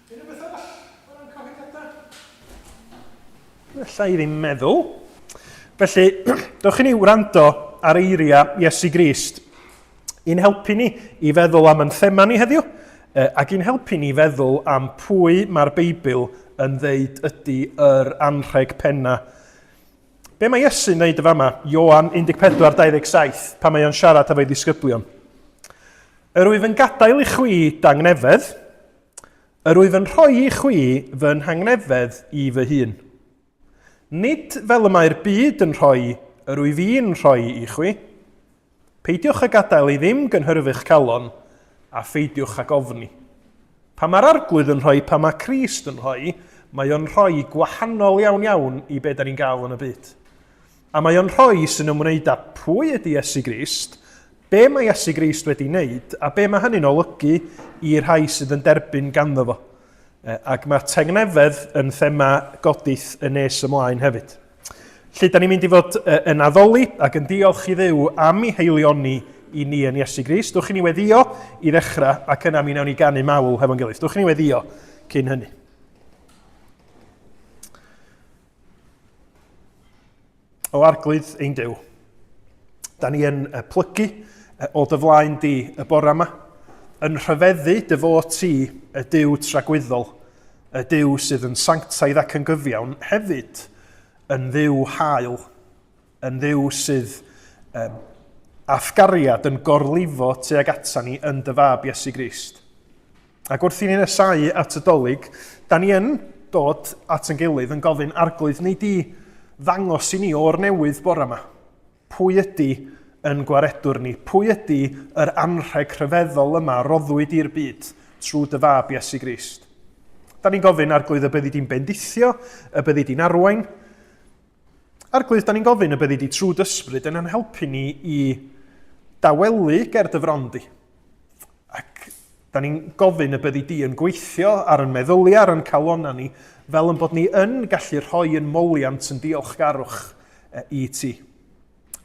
Unrhyw beth arall o ran cyhoeddiadau? Alla i ddim meddwl. Felly, dewch i ni wrando ar eiriau Iesu Grist i'n helpu ni i feddwl am yn thema ni heddiw, ac i'n helpu ni feddwl am pwy mae'r Beibl yn ddeud ydy yr anrheg penna. Be mae Iesu'n ddeud y fama? Ioan 14:27, pan mae o'n siarad efo'i ddisgyblion. Yr wyf yn gadael i chwi dangnefedd, yr wyf yn rhoi i chwi fy nhangnefedd i fy hun. Nid fel y mae'r byd yn rhoi, yr wyf i'n rhoi i chwi. Peidiwch â gadael i ddim gynhyrfu'ch calon, a pheidiwch ag ofni. Pan mae'r Arglwydd yn rhoi, pan mae Crist yn rhoi, mae o'n rhoi gwahanol iawn iawn i be da ni'n gael yn y byd. A mae o'n rhoi sy'n ymwneud â pwy ydy Iesu Grist, be mae Iesu Grist wedi wneud, a be mae hynny'n olygu i'r rhai sydd yn derbyn ganddo fo. Ac mae tengnefedd yn thema godith yn nes ymlaen hefyd. Felly, da ni'n mynd i fod yn addoli ac yn diolch i Dduw am ei haelioni i ni yn Iesu Grist. Dwch i ni weddio i ddechrau ac yna mi wnawn ni ganu mawl hefo'n gilydd. Dwch i ni weddio cyn hynny. O Arglwydd ein Duw, da ni yn plygu o dy flaen di y bore yma, yn rhyfeddu dy fod ti y Duw tragwyddol, y Duw sydd yn sanctaidd ac yn gyfiawn, hefyd yn Dduw hael, yn Dduw sydd um, a'th gariad yn gorlifo tuag ata ni yn dy fab Iesu Grist. Ac wrth i ni nesáu at y Dolig, da ni yn dod at yn gilydd yn gofyn, Arglwydd, nei di ddangos i ni o'r newydd bore yma? Pwy ydy yn gwaredwr ni? Pwy ydy yr anrheg rhyfeddol yma roddwyd i'r byd trwy dy fab Iesu Grist? Da ni'n gofyn, Arglwydd, y byddi di'n bendithio, y byddi di'n arwain. Arglwydd, da ni'n gofyn y byddi di trwy d'ysbryd yn helpu ni i dawelu ger dy fron di. Ac da ni'n gofyn y byddi di yn gweithio ar yn meddyliau, ar yn calonnau ni, fel yn bod ni yn gallu rhoi yn moliant yn diolchgarwch i ti.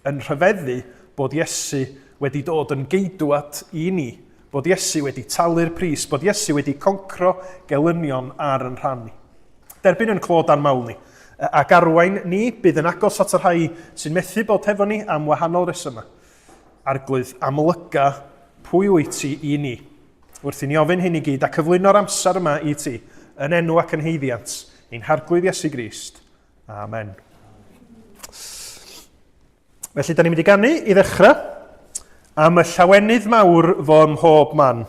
Yn rhyfeddu bod Iesu wedi dod yn geidwad i ni, bod Iesu wedi talu'r pris, bod Iesu wedi concro gelynion ar yn rhan ni. Derbyn yn clod a'n mawl ni, ac arwain ni bydd yn agos at y rhai sy'n methu bod hefo ni am wahanol resymau. Arglwydd, amlyga pwy wyt ti i ni. Wrth i ni ofyn hyn i gyd a cyflwyno'r amser yma i ti, yn enw ac yn haeddiant, ein Harglwydd Iesu Grist. Amen. Felly, da ni'n mynd i ganu i ddechrau am y llawenydd mawr fo ym mhob man.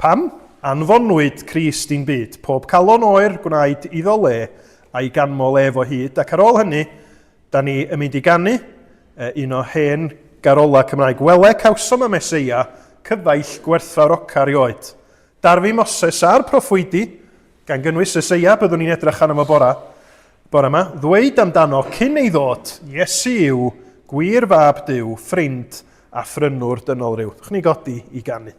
Pam? Anfonwyd Crist i'n byd, pob calon oer gwnaed iddo le, a'i ganmol ef o hyd, ac ar ôl hynny, Da ni yn mynd i ganu un o hen garolau Cymraeg. Wele, cawsom y Meseia, cyfaill gwerthfawroca erioed. Darfu Moses a'r proffwydi, gan gynnwys Eseia, byddwn ni'n edrych arno fo bora, bora yma, ddweud amdano cyn ei ddod, Iesu yw gwir fab Duw, ffrind a phrynwr dynol ryw. Dwch ni godi i ganu.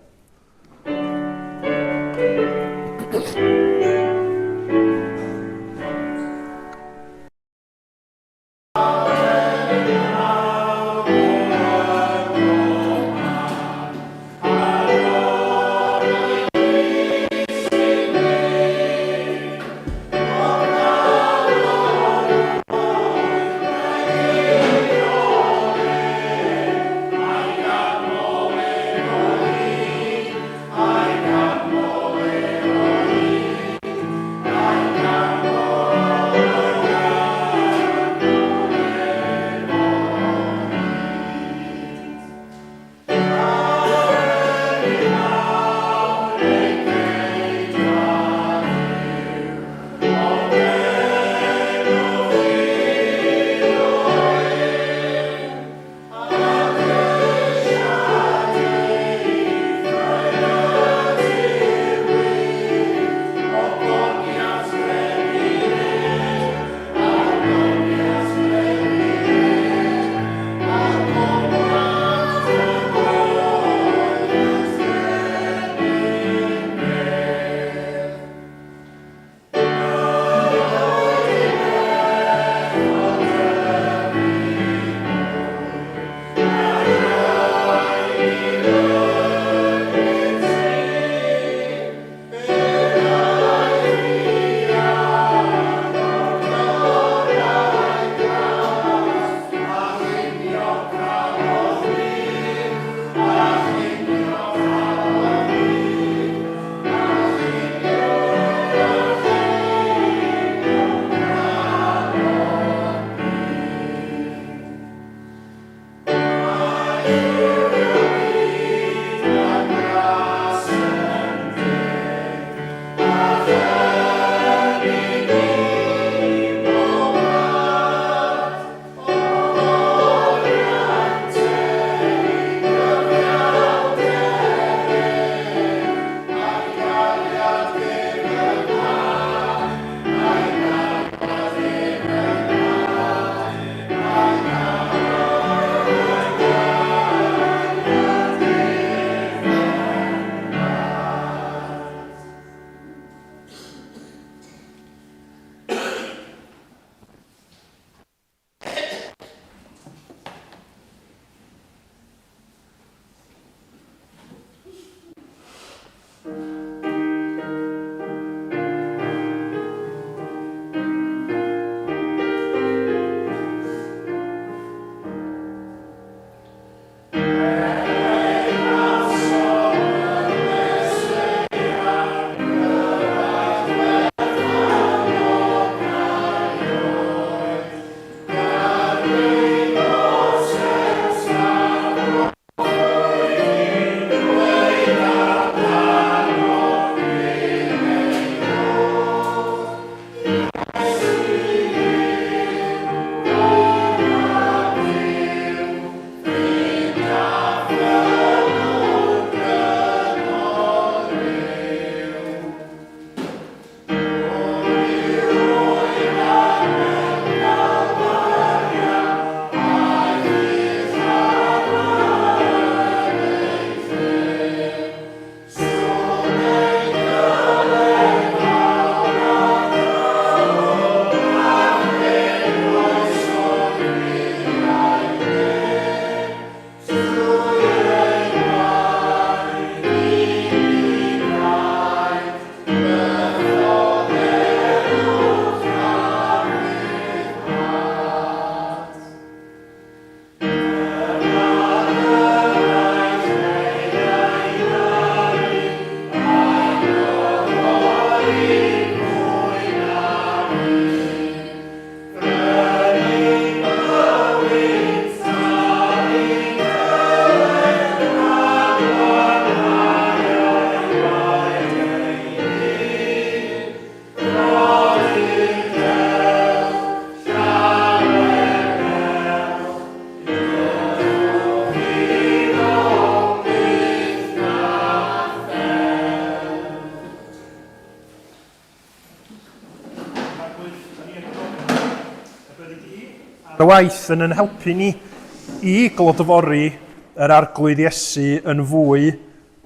Ar waith yn yn helpu ni i glodfori yr Arglwydd Iesu yn fwy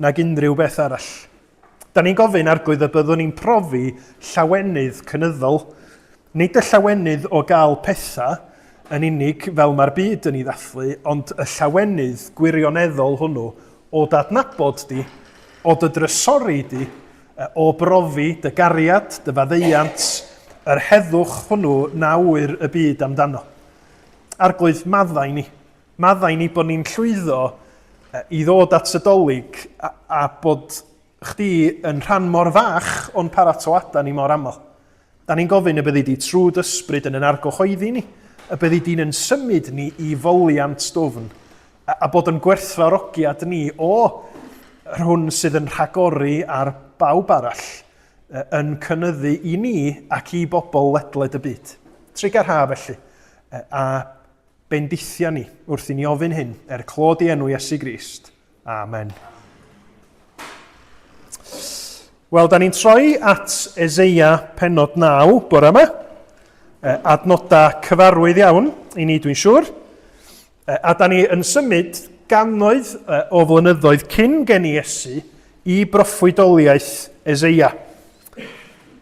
nag unrhyw beth arall. Da ni'n gofyn, Arglwydd, y byddwn ni'n profi llawenydd cynyddol. Nid y llawenydd o gael pethau yn unig fel mae'r byd yn ei ddathlu, ond y llawenydd gwirioneddol hwnnw o dy adnabod di, o dy drysori di, o brofi dy gariad, dy faddeuant, yr heddwch hwnnw na ŵyr y byd amdano. Arglwydd, maddau ni. Maddau ni bod ni'n llwyddo i ddod at y Dolig a, a bod chdi yn rhan mor fach o'n paratoadau ni mor aml. Da ni'n gofyn y byddi di trwy d'ysbryd yn yn argyhoeddi ni, y byddi di'n yn symud ni i foliant dwfn, a, a bod yn gwerthfawrogiad ni o yr hwn sydd yn rhagori ar bawb arall yn cynyddu i ni ac i bobl ledled y byd. Trugarha felly, a Bendithia ni wrth i ni ofyn hyn er clod i enw Iesu Grist. Amen. Wel, da ni'n troi at Ezeia penod 9 bore yma. Adnodau cyfarwydd iawn i ni, dwi'n siŵr. A da ni yn symud gannoedd o flynyddoedd cyn geni Iesu i broffwydoliaeth Ezeia.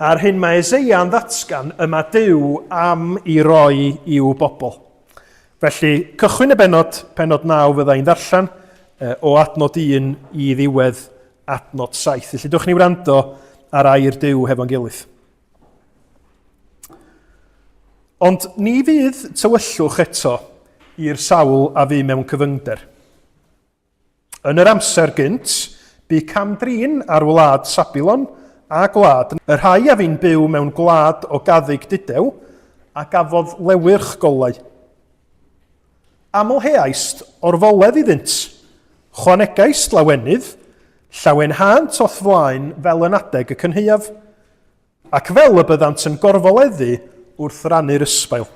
A'r hyn mae Eseia'n ddatgan y mae Duw am i roi i'w bobl. Felly, cychwyn y bennod, pennod 9 fydda i'n ddarllen, o adnod 1 i ddiwedd adnod 7. Felly, dwch ni wrando ar air Duw hefo'n gilydd. Ond ni fydd tywyllwch eto i'r sawl a fu mewn cyfyngder. Yn yr amser gynt, bu cam-drin ar wlad Sabilon a gwlad y rhai a fu'n byw mewn gwlad o gaddug dudew, a gafodd lewyrch golau. Amlheaist orfoledd iddynt, chwanegaist lawenydd, llawenhânt o'th flaen fel yn adeg y cynhaeaf. Ac fel y byddant yn gorfoleddu wrth rannu'r ysbail.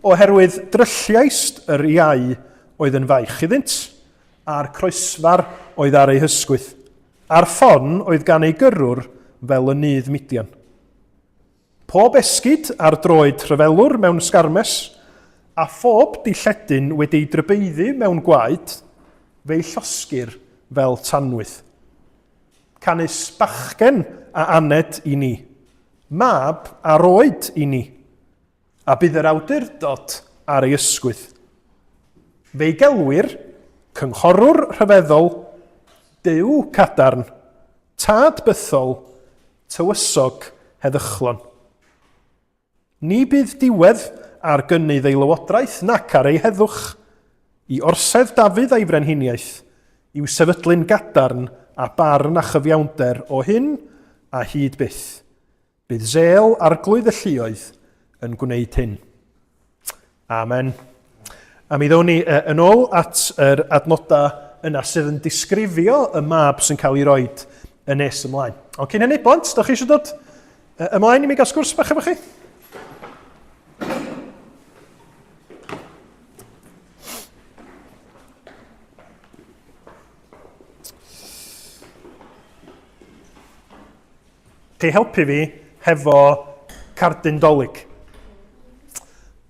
Oherwydd drylliaist yr iau oedd yn faich iddynt, a'r croesfar oedd ar eu hysgwydd, a'r ffon oedd gan eu gyrrwr fel y nydd Midian. Pob esgid ar droed rhyfelwr mewn sgarmes, a phob dilledyn wedi ei drybeiddi mewn gwaed, fe'i llosgir fel tanwydd. Canys bachgen a aned i ni, mab a roed i ni, a bydd yr awdurdod ar ei ysgwydd. Fe'i gelwir Cynghorwr Rhyfeddol, Duw Cadarn, Tad Bythol, Tywysog Heddychlon. Ni bydd diwedd ar gynnydd ei lywodraeth nac ar ei heddwch, i orsedd Dafydd a'i frenhiniaeth, i'w sefydlu'n gadarn â barn a chyfiawnder o hyn a hyd byth. Bydd sêl Arglwydd y Lluoedd yn gwneud hyn. Amen. A mi ddown ni yn ôl at yr adnodau yna sydd yn disgrifio y mab sy'n cael ei roed yn nes ymlaen. Ond cyn hynny, blant, da chi eisiau dod ymlaen i mi gael sgwrs bach efo chi? Chi helpu fi hefo cardyn Dolig.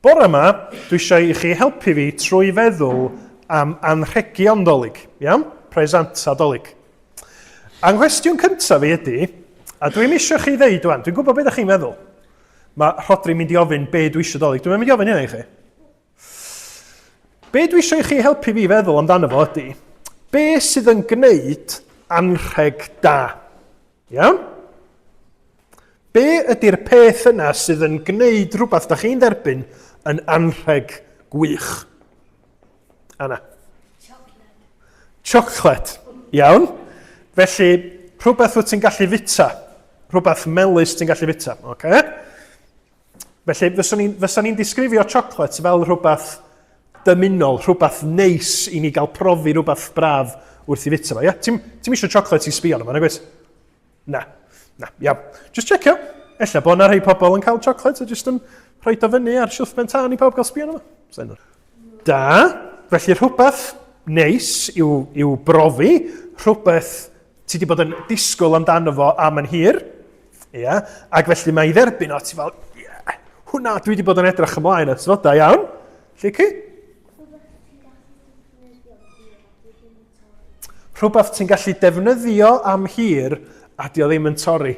Bore yma, dwi eisiau i chi helpu fi trwy feddwl am anrhegion Dolig, iawn? Presanta Dolig. A nghwestiwn cyntaf fi ydy, a dwi'n eisiau chi ddeud wan, dwi'n gwybod beth ydych chi'n meddwl. Mae Rhodri'n mynd i ofyn be dwi eisiau Dolig. Dwi'n mynd i ofyn hynna i chi. Be dwi eisiau i chi helpu fi feddwl amdano fo ydy, be sydd yn gwneud anrheg da? Iawn? Be ydy'r peth yna sydd yn gwneud rhywbeth da chi'n dderbyn yn anrheg gwych? Anna. Chocolate. Chocolate. Iawn. Felly, rhywbeth wyt ti'n gallu fita. Rhywbeth melys ti'n gallu fita. Okay? Felly, fyswn ni'n fysa ni disgrifio chocolate fel rhywbeth dymunol, rhywbeth neis i ni gael profi rhywbeth braf wrth i fita fo, ie? Ti'n ti eisiau chocolate i sbio arno fo, nag wyt? Na, na, iawn. Just checio. Ella bod yna rhai pobl yn cael chocolate a just yn rhoi o fyny ar silff ben tân i pawb gael sbio arno fo. Da, felly rhywbeth neis i'w, i'w brofi, rhywbeth ti wedi bod yn disgwyl amdano fo am yn hir, ia, ac felly mae i dderbyn o, ti fel, yeah, Hwna, dwi wedi bod yn edrych ymlaen at fo, da iawn. Lleucu? Rhywbeth ti'n gallu defnyddio am hir a di o ddim yn torri.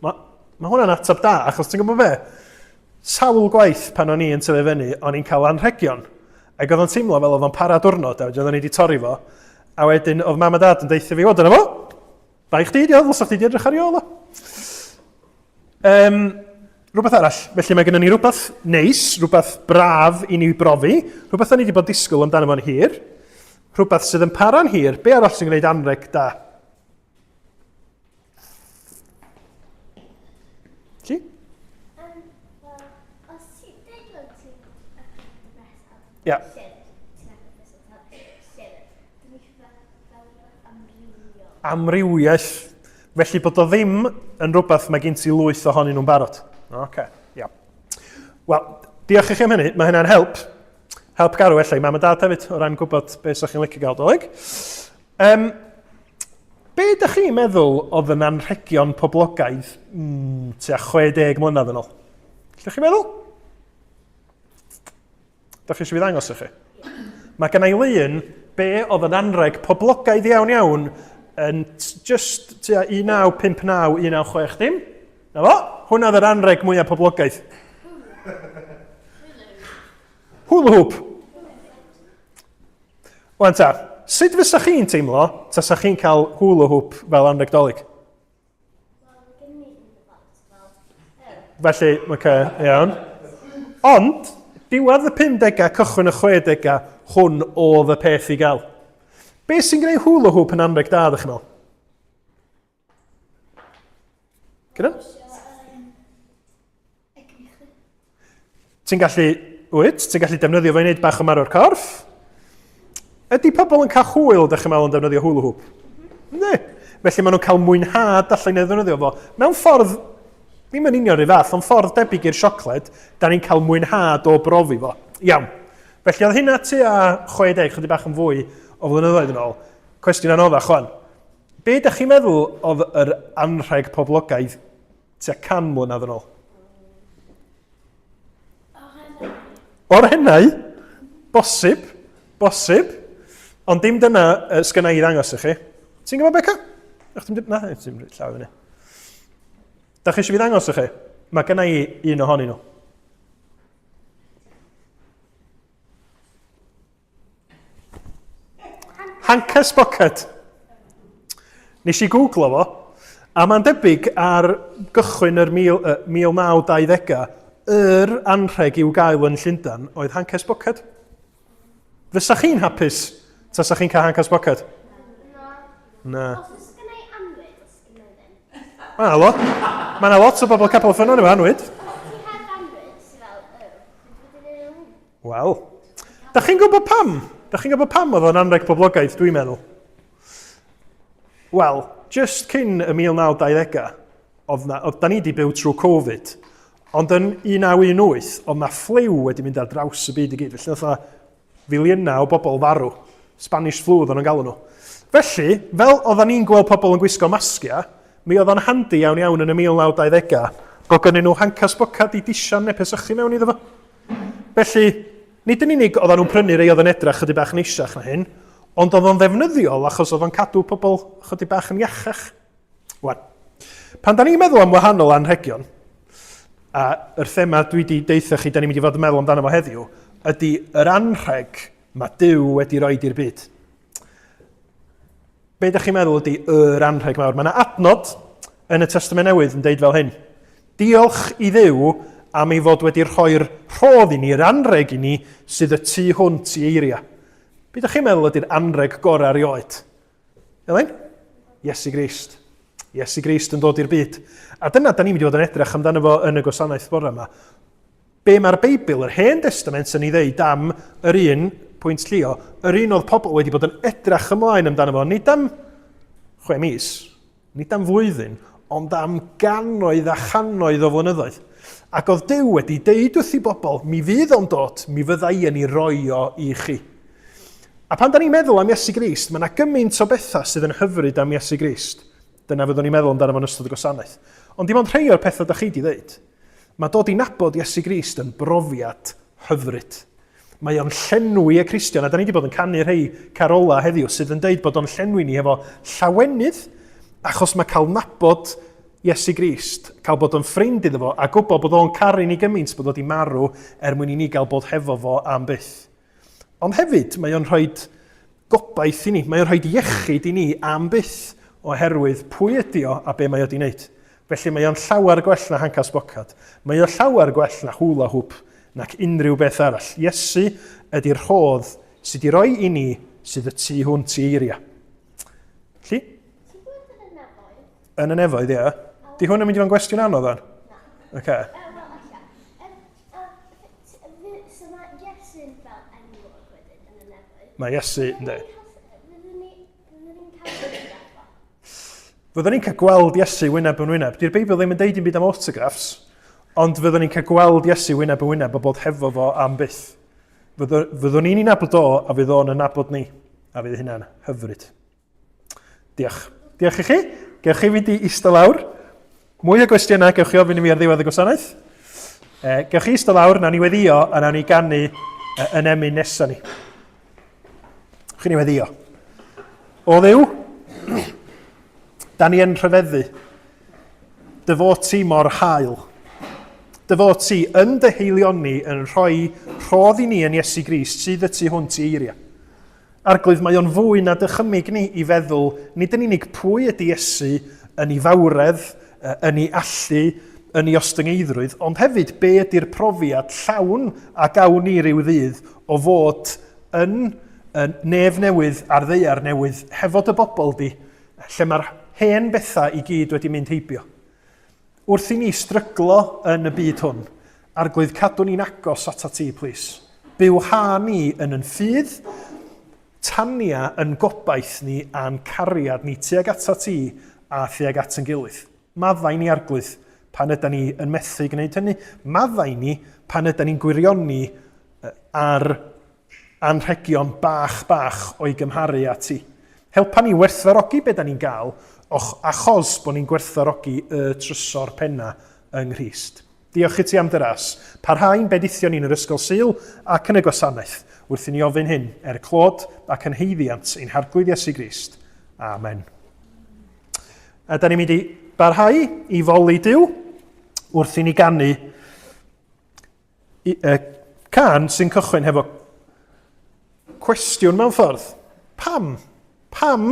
Mae ma hwnna'n ateb da, achos ti'n gwybod be? Sawl gwaith pan o'n i yn tyfu fyny, o'n i'n cael anrhegion. Ac oedd o'n teimlo fel oedd o'n para diwrnod, a wedyn oedden ni wedi torri fo. A wedyn oedd mam a dad yn deutha fi, o dyna fo, bai chdi, di o, ddylsa chdi di edrych ar ei ôl o. Um, rhywbeth arall, felly mae gennym ni rhywbeth neis, rhywbeth braf i ni brofi, rhywbeth da ni wedi bod disgwyl amdano fo'n hir, rhywbeth sydd yn para'n hir, be arall sy'n gwneud anreg da? Ti? Um, well, os ti'n dweud bod ti'n Ia. Amrywiaeth. Felly bod o ddim yn rhywbeth mae gen ti lwyth ohonyn nhw'n barod. Oce, okay, ia. Wel, diolch i chi am hynny. Mae hynna'n help. Help garw ella i mam a dad hefyd o ran gwybod beth sa'ch chi'n licio gael dolyg. Um, be ydych chi'n meddwl oedd yn anrhegion poblogaidd tua 60 mlynedd yn ôl? Lle chi'n meddwl? Da chi eisiau fi ddangos i chi? Mae gen i lun be oedd yn anreg poblogaidd iawn iawn yn just tua 1959, 1960. Na fo, hwnna oedd yr anreg mwyaf poblogaidd. Hula hoop. Wan ta, sut fysa chi'n teimlo tasa chi'n cael hula hoop fel anreg dolyg? Felly, oce, okay, iawn. Ond, diwedd y 50au, cychwyn y 60au, hwn oedd y peth i gael. Be sy'n gwneud hula hoop yn anreg da, ddech chi'n meddwl? Gyda? Ti'n gallu, wyt, ti'n gallu defnyddio fo i wneud bach o marw'r corff. Ydy pobl yn cael hwyl, ydych chi'n meddwl, yn defnyddio hula hoop? Ne. Felly maen nhw'n cael mwynhad allan ei ddefnyddio fo. Mewn ffordd, ddim yn union rhyw fath, ond ffordd debyg i'r siocled, da ni'n cael mwynhad o brofi fo. Iawn. Felly oedd hynna tua 60, chydig bach yn fwy o flynyddoedd yn ôl. Cwestiwn anoddach, chwan. Be ydych chi'n meddwl oedd yr anrheg poblogaidd tua 100 mlynedd yn ôl. O'r hennau? Bosib, bosib. Ond dim dyna uh, sgynna i ddangos i chi. Ti'n gwybod Beca? Ych ti'n Na, ti'n llaw fyny. Da chi eisiau fi ddangos i chi? Mae gynna i un ohonyn nhw. Hancas Bucket. Nes i googlo fo, a mae'n debyg ar gychwyn yr mil, uh, 1920au, yr anrheg i'w gael yn Llundain oedd Hancas Bucket. Fysa chi'n hapus tasa chi'n cael Hancas Bucket? Na. Na. Os oes gen i anwyd, os gen i ddim. Mae yna lot. Mae yna lot o bobl capel ffynnon efo anwyd. Os ti heb anwyd, ti fel, oh, dwi'n bod yn Wel, da chi'n gwybod pam? Da chi'n gwybod pam oedd o'n anrheg poblogaidd, dwi'n meddwl? Wel, just cyn y 1920au, oedd na, oedd, da ni wedi byw trwy Covid, ond yn 1918, oedd na ffliw wedi mynd ar draws y byd i gyd, felly oedd na filiynau o bobl farw. Spanish flu oedden nhw'n galw nhw. Felly, fel oedden ni'n gweld pobl yn gwisgo masgiau, mi oedd o'n handi iawn iawn yn y 1920au bod gynnyn nhw hancas bocad i disian neu pesychu mewn iddo fo. Felly, nid yn unig oedden nhw'n prynu rei oedd yn edrach chydig bach neisiach na hyn, ond oedd o'n ddefnyddiol achos oedd o'n cadw pobl chydig bach yn iachach. Wan, pan da ni'n meddwl am wahanol anrhegion, a yr thema dwi wedi deitha chi, da ni'n mynd i fod yn meddwl amdano fo heddiw, ydy yr anrheg mae Duw wedi rhoi i'r byd. Be ydych chi'n meddwl ydy yr anrheg mawr? Mae yna adnod yn y Testament Newydd yn deud fel hyn. Diolch i Dduw am ei fod wedi rhoi'r rhodd i ni, yr anrheg i ni, sydd y tu hwnt i eiriau. Be ydych chi'n meddwl ydy'r anrheg gorau erioed? Elain? Iesu Grist. Iesu Grist yn dod i'r byd. A dyna da ni'n mynd i fod yn edrych amdano fo yn y gwasanaeth bore yma. Be mae'r Beibl, yr Hen Destament, yn ei ddeud am yr un, pwynt llio, yr un oedd pobl wedi bod yn edrach ymlaen amdano fo, nid am chwe mis, nid am flwyddyn, ond am gannoedd a channoedd o flynyddoedd. Ac oedd Duw wedi deud wrth i bobl, mi fydd o'n dod, mi fydda i yn ei roi o i chi. A pan da ni'n meddwl am Iesu Grist, mae yna gymaint o bethau sydd yn hyfryd am Iesu Grist. Dyna fyddwn ni'n meddwl amdano fo'n ystod y gwasanaeth. Ond dim ond rhai o'r pethau da chi wedi ddeud. Mae dod i nabod Iesu Grist yn brofiad hyfryd. Mae o'n llenwi y Cristion, a da ni wedi bod yn canu rhai carola heddiw sydd yn deud bod o'n llenwi ni hefo llawenydd, achos mae cael nabod Iesu Grist, cael bod yn ffrind iddo fo, a gwybod bod o'n caru ni gymaint bod o wedi marw er mwyn i ni gael bod hefo fo am byth. Ond hefyd, mae o'n rhoi gobaith i ni, mae o'n rhoi iechyd i ni am byth oherwydd pwy ydi o a be mae o wedi wneud. Felly mae o'n llawer gwell na hancas bocad. Mae o llawer gwell na hula hoop nac unrhyw beth arall. Iesu ydy'r rhodd sydd wedi rhoi i ni sydd y tu hwnt i eiriau. Lly? Ti'n gwybod yn y nefoedd? Yn y nefoedd, ie. Di hwn yn mynd i fod yn gwestiwn anodd, o'n? Na. Oce. Wel, alla. So mae Iesu'n fel enwog wedyn yn y nefoedd. Mae Iesu, ynddi. Fyddwn ni'n cael autograph o? Fyddwn ni'n cael gweld Iesu wyneb yn wyneb. Di'r Beibl ddim yn deud dim byd am autographs, ond fyddwn ni'n cael gweld Iesu wyneb yn wyneb a bod hefo fo am byth. Fyddwn ni'n ei nabod o, a fydd o'n yn nabod ni. A fydd hynna'n hyfryd. Diolch. Diolch i chi. Gewch chi fynd i eistedd lawr. Mwy o gwestiynau gewch chi ofyn i mi ar ddiwedd y gwasanaeth. E, gewch chi eistedd lawr, nawn ni weddio a nawn ni ganu e, yn emyn nesaf ni. Chi ni weddio. O Dduw, da ni yn rhyfeddu. Dy fod ti mor hael. Dy fod ti yn dy heilioni yn rhoi rhodd i ni yn Iesu Grist sydd y tu hwnt i eiriau. Arglwydd, mae o'n fwy na dychymyg ni i feddwl nid yn unig pwy ydy Iesu yn ei fawredd, yn ei allu, yn ei ostyngeiddrwydd, ond hefyd be ydy'r profiad llawn a gawn ni ryw ddydd o fod yn y nef newydd a'r ddaear newydd hefo dy bobl di, lle mae'r hen bethau i gyd wedi mynd heibio. Wrth i ni stryglo yn y byd hwn, Arglwydd cadw ni'n agos atat ti, plis. Bywha ni yn yn ffydd, tania yn gobaith ni a'n cariad ni tuag atat ti a thuag at yn gilydd. Maddau ni, Arglwydd, pan yda ni yn methu gwneud hynny. Maddau ni pan yda ni'n gwirioni ar anrhegion bach bach o'i gymharu â ti. Helpa ni werthfawrogi be da ni'n gael, och, achos bod ni'n gwerthfawrogi y trysor penna yng Nghrist. Diolch i ti am dy ras. Parhau'n bendithio ni yn yr Ysgol Sul ac yn y gwasanaeth, wrth i ni ofyn hyn, er clod ac yn haeddiant ein Harglwydd Iesu Grist. Amen. A da ni'n mynd i barhau i foli Duw wrth i ni ganu Y cân sy'n cychwyn hefo cwestiwn mewn ffordd. Pam? Pam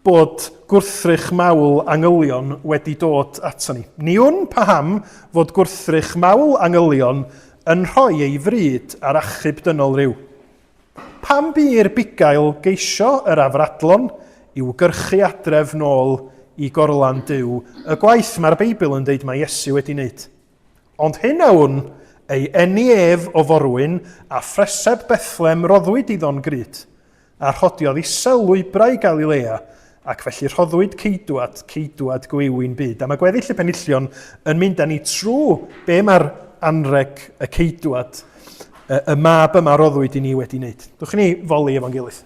bod gwrthrych mawl angylion wedi dod ato ni? Ni wn paham fod gwrthrych mawl angylion yn rhoi ei fryd ar achub dynol ryw. Pam bu i'r bugail geisio yr afradlon i'w gyrchu adref nôl i gorlan Duw, y gwaith mae'r Beibl yn deud mae Iesu wedi wneud? Ond hyn a wn, ei eni ef o forwyn, a phreseb Bethlem roddwyd iddo'n grud. A rhodiodd isel lwybrau Galilea, ac felly rhoddwyd ceidwad, ceidwad gwiw i'n byd. A mae gweddill y penillion yn mynd â ni trwy be mae'r anrheg y ceidwad, y, y mab yma roddwyd i ni wedi wneud. Dwch i ni foli efo'n gilydd.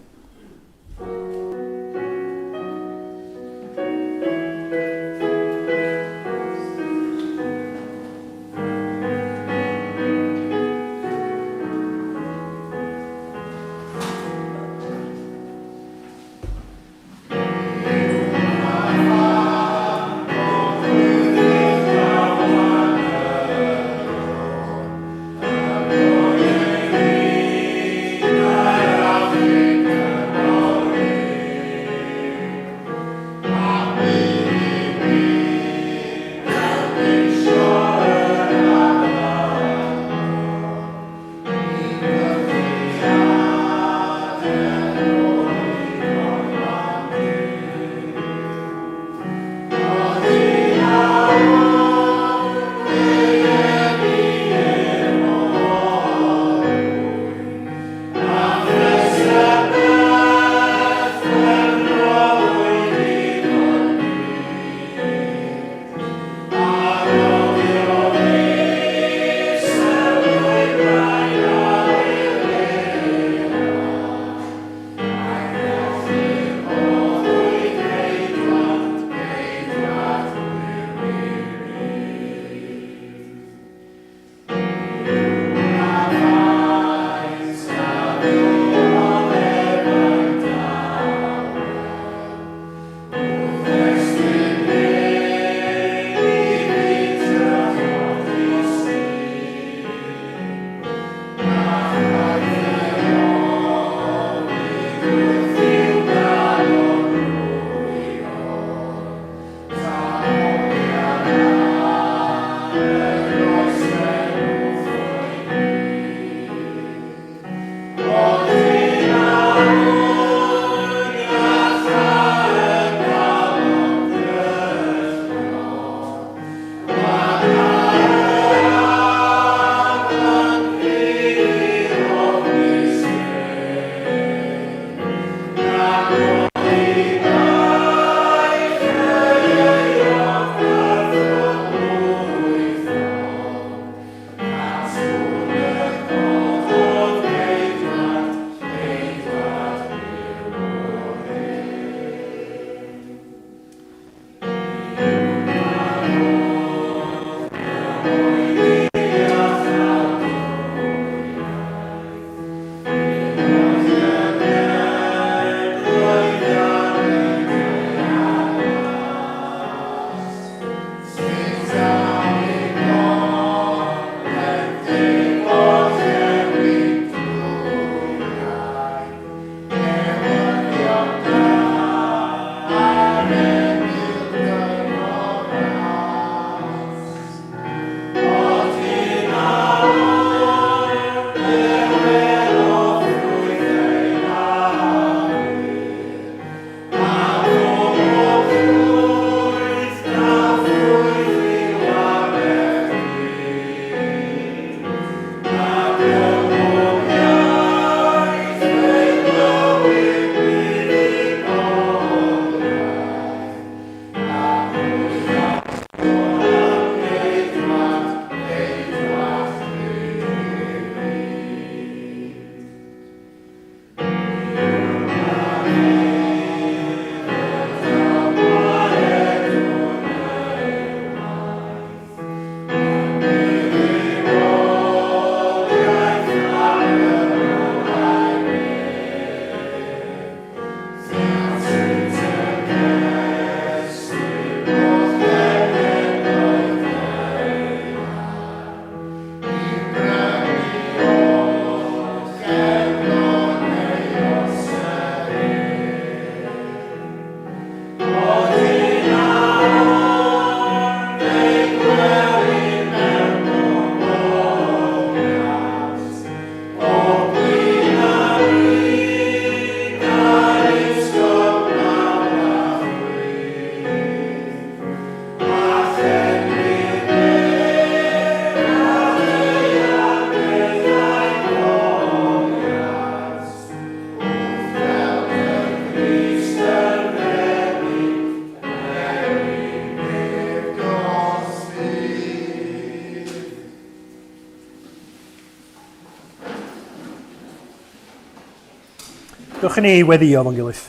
Dewch i ni weddio fo'n gilydd.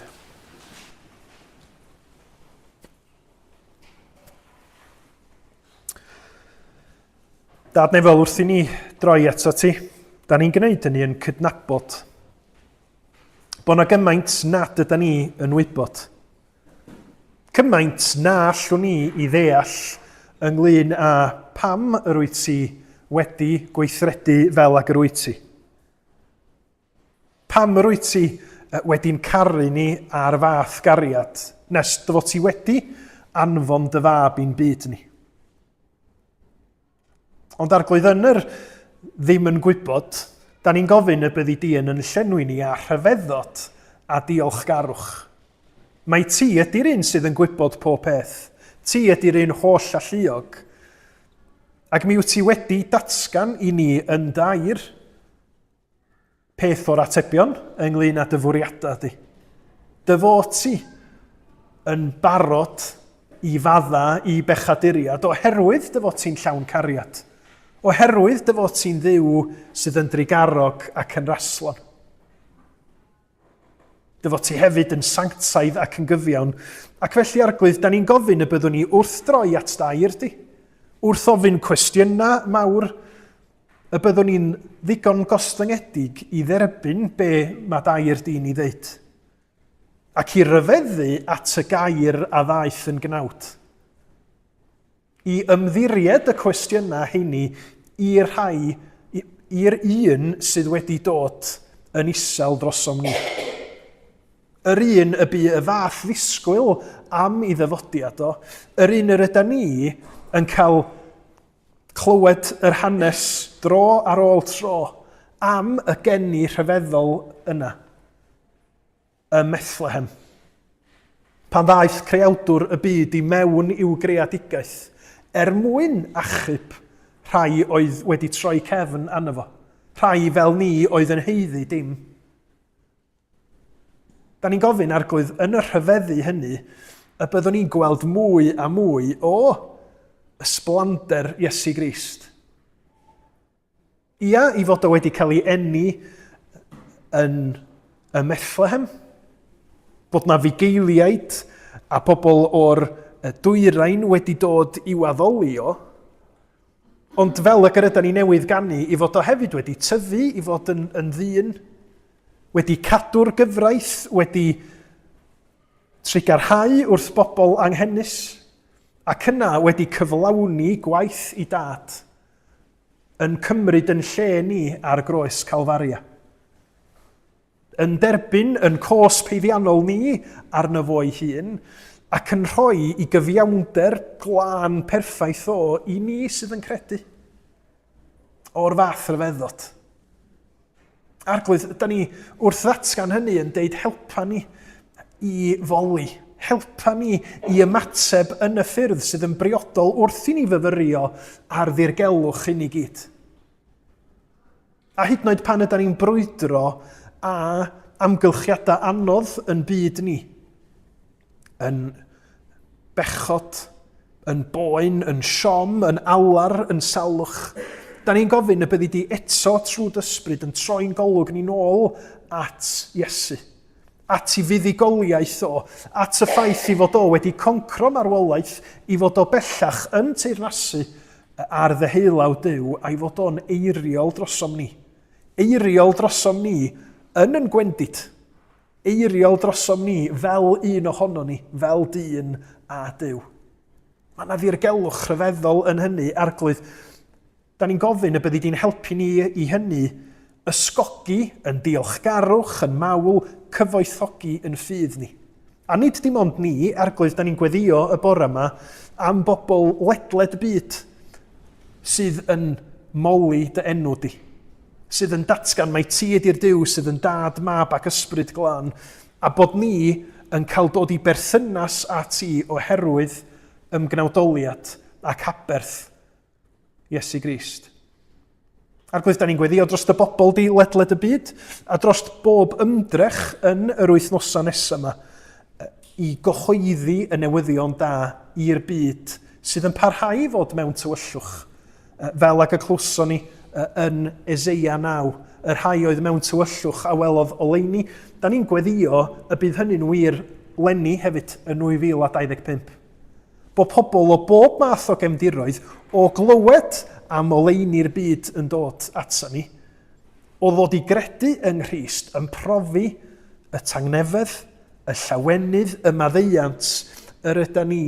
Dad nefol, wrth i ni droi ato ti, da ni'n gwneud hynny yn cydnabod bod yna gymaint nad yda ni yn wybod. Cymaint na allwn ni i ddeall ynglyn â pam yr wyt ti wedi gweithredu fel ag yr wyt ti. Pam yr wyt ti wedi'n caru ni â'r fath gariad, nes dy fod ti wedi anfon dy fab i'n byd ni? Ond arglwydd yn yr ddim yn gwybod, da ni'n gofyn y byddi di yn yn llenwi ni â rhyfeddod a diolchgarwch. Mae ti ydy'r un sydd yn gwybod pob peth. Ti ydy'r un holl alluog. Ac mi wyt ti wedi datgan i ni yn dair Peth o'r atebion ynglyn â dy fwriadau di. Dy fod ti yn barod i fadda i bechaduriad oherwydd dy fod ti'n llawn cariad. Oherwydd dy fod ti'n ddiw sydd yn drugarog ac yn raslon. Dy fod ti hefyd yn sanctaidd ac yn gyfiawn. Ac felly, Arglwydd, da ni'n gofyn y byddwn ni wrth droi at dair di, wrth ofyn cwestiynau mawr, y byddwn ni'n ddigon gostyngedig i dderbyn be mae dair dyn i ddeud, ac i ryfeddu at y gair a ddaeth yn gnawd. I ymddiried y cwestiynau heini i'r rhai, i'r un sydd wedi dod yn isel drosom ni. Yr un y bu y fath ddisgwyl am i ddyfodiad o, yr un yr yda ni yn cael clywed yr hanes dro ar ôl tro am y geni rhyfeddol yna ym Methlehem. Pan ddaeth creawdwr y byd i mewn i'w greadigaeth er mwyn achub rhai oedd wedi troi cefn arno fo, rhai fel ni oedd yn haeddu dim. Da ni'n gofyn, Arglwydd, yn y rhyfeddu hynny, y byddwn ni'n gweld mwy a mwy o ysblander Iesu Grist. Ia, i fod o wedi cael ei eni yn y Methlehem, bod na fugeiliaid a pobl o'r dwyrain wedi dod i'w addoli o, ond fel y gyda ni newydd ganu, i fod o hefyd wedi tyfu, i fod yn, yn ddyn, wedi cadw'r gyfraith, wedi trugarhau wrth bobl anghenus, ac yna wedi cyflawni gwaith i dad, yn cymryd yn lle ni ar groes Calfaria. Yn derbyn yn cos peiddiannol ni arno fo'i hun, ac yn rhoi i gyfiawnder glân perffaith o i ni sydd yn credu. O'r fath rhyfeddod. Arglwydd, da ni wrth ddatgan hynny yn deud helpa ni i foli, helpa ni i ymateb yn y ffyrdd sydd yn briodol wrth i ni fyfyrio ar ddirgelwch hyn i gyd. A hyd yn oed pan yda ni'n brwydro a amgylchiadau anodd yn byd ni, yn bechod, yn boen, yn siom, yn alar, yn salwch. Da ni'n gofyn y byddi di eto trwy dysbryd yn troi'n golwg ni'n ôl at Iesu, at i fuddugoliaeth o, at y ffaith i fod o wedi concro marwolaeth, i fod o bellach yn teyrnasu ar ddeheulaw Duw a'i fod o'n eiriol drosom ni. Eiriol drosom ni yn yn gwendid. Eiriol drosom ni fel un ohonon ni, fel dyn a Duw. Mae yna ddirgelwch rhyfeddol yn hynny, Arglwydd. Da ni'n gofyn y byddi di'n helpu ni i hynny, ysgogi yn diolchgarwch, yn mawl, cyfoethogi yn ffydd ni. A nid dim ond ni, Arglwydd, da ni'n gweddio y bore yma am bobl ledled y byd sydd yn moli dy enw di. sydd yn datgan mai ti ydy'r Duw sydd yn Dad, Mab ac Ysbryd Glân, a bod ni yn cael dod i berthynas â ti oherwydd ymgnawdoliad ac aberth Iesu Grist. Arglwydd, da ni'n gweddio dros dy bobl di ledled y byd a dros bob ymdrech yn yr wythnosau nesaf yma i gyhoeddi y newyddion da i'r byd sydd yn parhau i fod mewn tywyllwch. Fel ag y clywson ni yn Eseia 9, y rhai oedd mewn tywyllwch a welodd oleuni. Da ni'n gweddio y bydd hynny'n wir lenni hefyd yn 2025. Bod pobl o bob math o gefndiroedd o glywed am oleuni'r byd yn dod ata ni, o ddod i gredu yng Nghrist yn profi y tangnefedd, y llawenydd, y maddeuant yr yda ni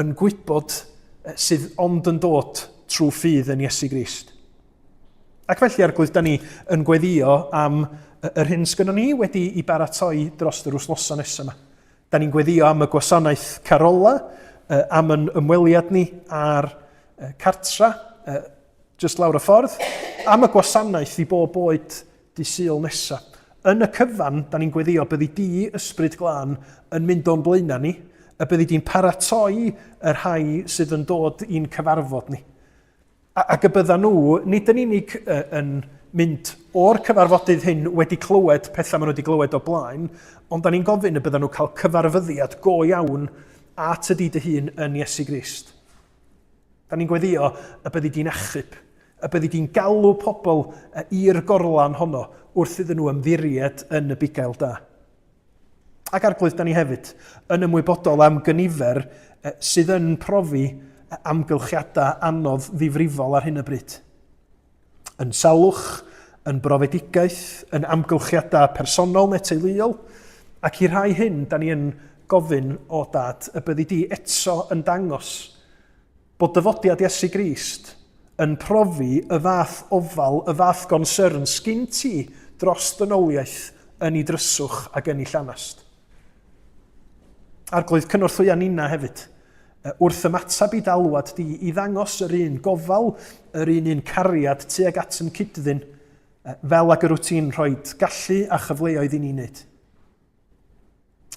yn gwybod sydd ond yn dod trwy ffydd yn Iesu Grist. Ac felly, Arglwydd, da ni yn gweddio am yr hyn sgynnon ni wedi i baratoi dros yr wythnosau nesaf yma. Da ni'n gweddio am y gwasanaeth carola, am yn ymweliad ni ar cartra, jyst lawr y ffordd, am y gwasanaeth i bob oed dy Sul nesa. Yn y cyfan, da ni'n gweddio byddi di, Ysbryd Glân, yn mynd o'n blaenau ni, y byddi di'n paratoi y rhai sydd yn dod i'n cyfarfod ni. A, ac y bydda nhw, nid yn unig yn mynd o'r cyfarfodydd hyn wedi clywed pethau maen nhw wedi glywed o blaen, ond da ni'n gofyn y bydda nhw cael cyfarfyddiad go iawn at y di dy hun yn Iesu Grist. Da ni'n gweddio y byddi di'n achub, y byddi di'n galw pobl i'r gorlan honno wrth iddyn nhw ymddiried yn y bugail da. Ac Arglwydd, da ni hefyd yn ymwybodol am gynifer sydd yn profi amgylchiadau anodd ddifrifol ar hyn o bryd. Yn salwch, yn brofedigaeth, yn amgylchiadau personol neu teuluol, ac i rhai hyn, da ni yn gofyn o dad y byddi di eto yn dangos bod dyfodiad Iesu Grist yn profi y fath ofal, y fath gonsyrn sgin ti dros ddynoliaeth yn ei dryswch ac yn ei llanast. Arglwydd, cynorthwya ninna hefyd, wrth ymateb i d'alwad di i ddangos yr un gofal, yr un un cariad tuag at yn cyd-ddyn, fel ag yr wyt ti'n rhoi gallu a chyfleoedd i ni wneud.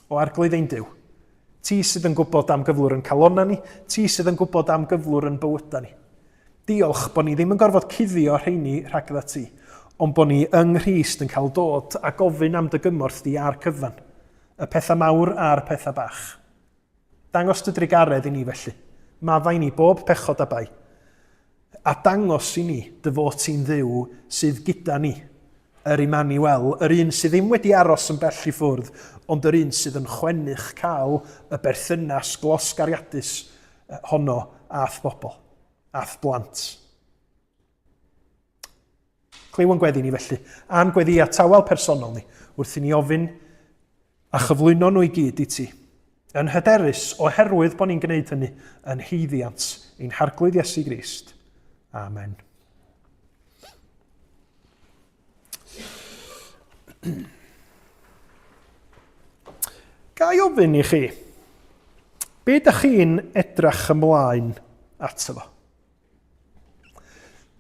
O Arglwydd ein Duw, ti sydd yn gwybod am gyflwr yn calonna ni, ti sydd yn gwybod am gyflwr yn bywydau ni. Diolch bod ni ddim yn gorfod cuddio rheini rhagdda ti, ond bod ni yng Nghrist yn cael dod a gofyn am dy gymorth di a'r cyfan, y pethau mawr a'r pethau bach. Dangos dy drugaredd i ni felly. Maddau ni bob pechod a bai. A dangos i ni dy fod ti'n Dduw sydd gyda ni, yr Immanuel, yr un sydd ddim wedi aros yn bell i ffwrdd, ond yr un sydd yn chwennych cael y berthynas glos gariadus honno a'th bobl, a'th blant. Clyw yn gweddi ni felly, a'n gweddi a tawel personol ni, wrth i ni ofyn a chyflwyno nhw i gyd i ti. Yn hyderus, oherwydd bod ni'n gwneud hynny yn haeddiant ein Harglwydd Iesu Grist. Amen. Ga i ofyn i chi, be ydych chi'n edrach ymlaen ato fo?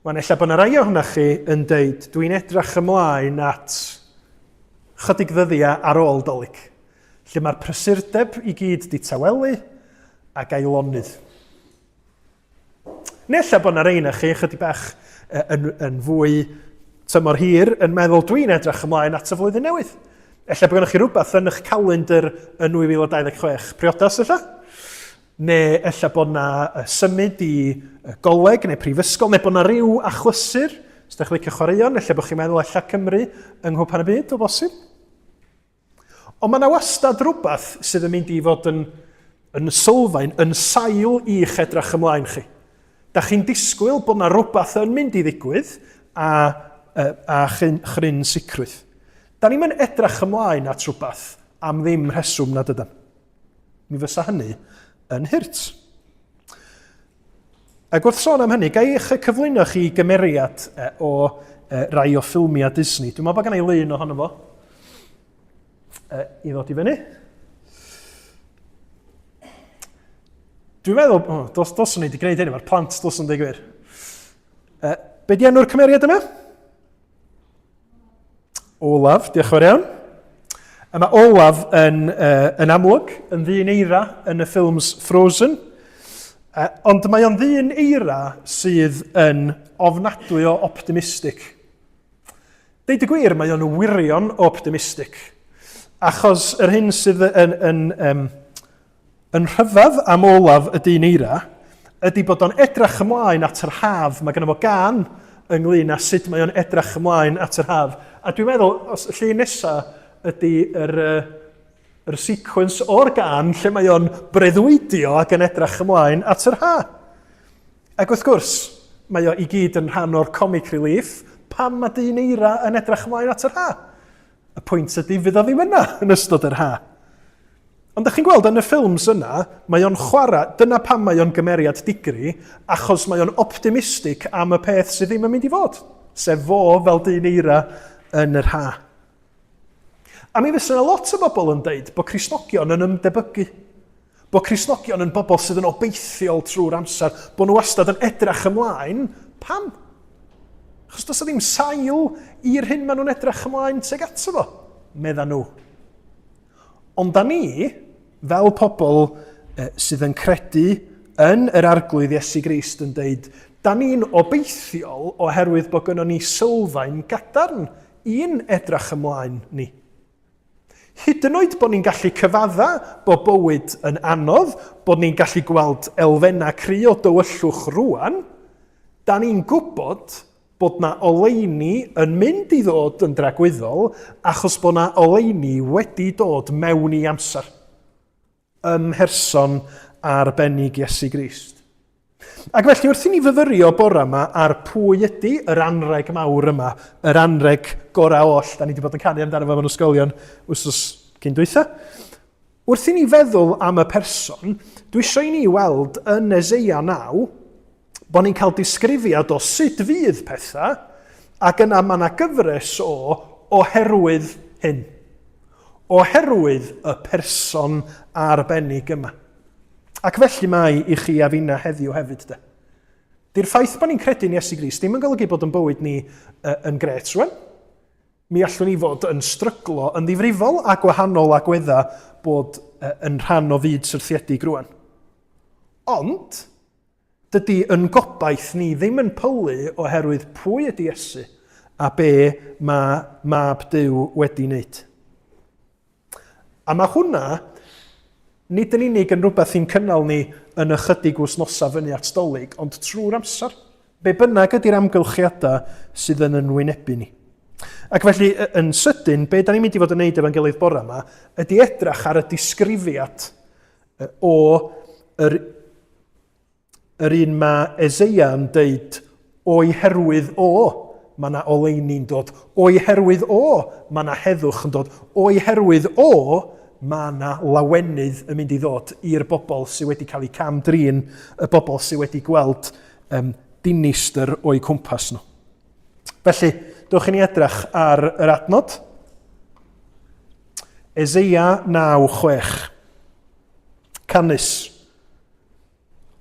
Wan, ella bod yna rai ohonoch chi yn deud, dwi'n edrach ymlaen at chydig ddyddiau ar ôl Dolig, lle mae'r prysurdeb i gyd di tawelu ac ailonydd. Neu ella bod yna rei na chi chydig bach yn, yn fwy tymor hir yn meddwl dwi'n edrych ymlaen at y flwyddyn newydd. Ella bod gennych chi rhywbeth yn eich calendr yn 2026. Priodas ella? Neu ella bod 'na symud i goleg neu prifysgol, neu bod 'na ryw achlysur, os ydych chi'n licio chwaraeon, ella bod chi'n meddwl ella Cymru yng Nghwpan y Byd o bosib. Ond mae yna wastad rhywbeth sydd yn mynd i fod yn, yn sylfaen, yn sail i'ch edrach ymlaen chi. Da chi'n disgwyl bod yna rhywbeth yn mynd i ddigwydd a, a, a chryn, chryn sicrwydd. Da ni'n mynd edrach ymlaen at rhywbeth am ddim rheswm nad ydym. Mi fysa hynny yn hurt. Ac wrth sôn am hynny, ga i eich cyflwyno chi gymeriad o rai o ffilmiau Disney. Dwi'n meddwl bod gen i lun ohono fo i ddod i fyny. Dwi'n meddwl, oh, dos, dos ni wedi gwneud hyn, mae'r plant dos yn dweud gwir. Be di enw'r cymeriad yma? Olaf, diolch yn fawr iawn. A mae Olaf yn, uh, yn amlwg yn ddyn eira yn y ffilms Frozen. Uh, ond mae o'n ddyn eira sydd yn ofnadwy o optimistic. Deud y gwir, mae o'n wirion optimistic. Achos yr hyn sydd yn, yn, um, Yn rhyfedd am olaf y dyn eira ydy bod o'n edrach ymlaen at yr haf. Mae gynno fo gân ynglyn â sut mae o'n edrach ymlaen at yr haf. A dwi'n meddwl, os y llun nesa ydy yr, yr sequence o'r gân lle mae o'n breuddwydio ac yn edrach ymlaen at yr ha. Ac wrth gwrs, mae o i gyd yn rhan o'r comic relief, pam mae dyn eira yn edrach ymlaen at yr ha? Y pwynt ydy, fydd o ddim yna yn ystod yr ha. Ond ydych chi'n gweld yn y ffilms yna, mae o'n chwarae, dyna pam mae o'n gymeriad digri, achos mae o'n optimistig am y peth sydd ddim yn mynd i fod, sef fo fel dyn eira yn yr ha. A mi fysa yna lot o bobl yn deud bod Cristnogion yn ymdebygu. Bod Cristnogion yn bobl sydd yn obeithiol trwy'r amser, bod nhw wastad yn edrach ymlaen. Pam? Achos does ddim sail i'r hyn maen nhw'n edrach ymlaen tuag ato fo, medda nhw. Ond da ni, fel pobl sydd yn credu yn yr Arglwydd Iesu Grist yn deud, da ni'n obeithiol oherwydd bod gynnon ni sylfaen gadarn i'n edrach ymlaen ni. Hyd yn oed bod ni'n gallu cyfadda bod bywyd yn anodd, bod ni'n gallu gweld elfennau cry o dywyllwch rwan, da ni'n gwybod bod 'na oleuni yn mynd i ddod yn dragwyddol achos bod 'na oleuni wedi dod mewn i amser ym mherson arbennig Iesu Grist. Ac felly wrth i ni fyfyrio bore yma ar pwy ydy yr anreg mawr yma, yr anreg gorau oll, da ni wedi bod yn canu amdano fo mewn ysgolion wythnos cyn dwytha. Wrth i ni feddwl am y person, dwi eisiau i ni weld yn Eseia 9, bod ni'n cael disgrifiad o sut fydd pethau, ac yna mae yna gyfres o oherwydd hyn. Oherwydd y person arbennig yma. Ac felly mae i chi a finna heddiw hefyd de. Di'r ffaith bod ni'n credu'n Iesu Grist ddim yn golygu bod yn bywyd ni yn gret rwan. Mi allwn ni fod yn stryglo yn ddifrifol a gwahanol agweddau bod yn rhan o fyd syrthiedig rwan. Ond, Dydy yn gobaith ni ddim yn pylu oherwydd pwy ydy Iesu a be mae Mab Duw wedi wneud. A mae hwnna nid yn unig yn rhywbeth i'n cynnal ni yn ychydig wythnosau fyny at Dolig, ond trwy'r amser. Be bynnag ydy'r amgylchiadau sydd yn yn wynebu ni. Ac felly, yn sydyn, be da ni'n mynd i fod yn neud efo'n gilydd bore yma, ydy edrach ar y disgrifiad o yr, yr un mae Eseia yn deud, o'i herwydd o, mae yna oleuni'n dod. O'i herwydd o, mae yna heddwch yn dod. O'i herwydd o, mae yna lawenydd yn mynd i ddod i'r bobl sydd wedi cael eu cam drin, y bobl sydd wedi gweld um, dinistr o'u cwmpas nhw. Felly, dewch i ni edrych ar yr adnod. Eseia 9:6. Canys,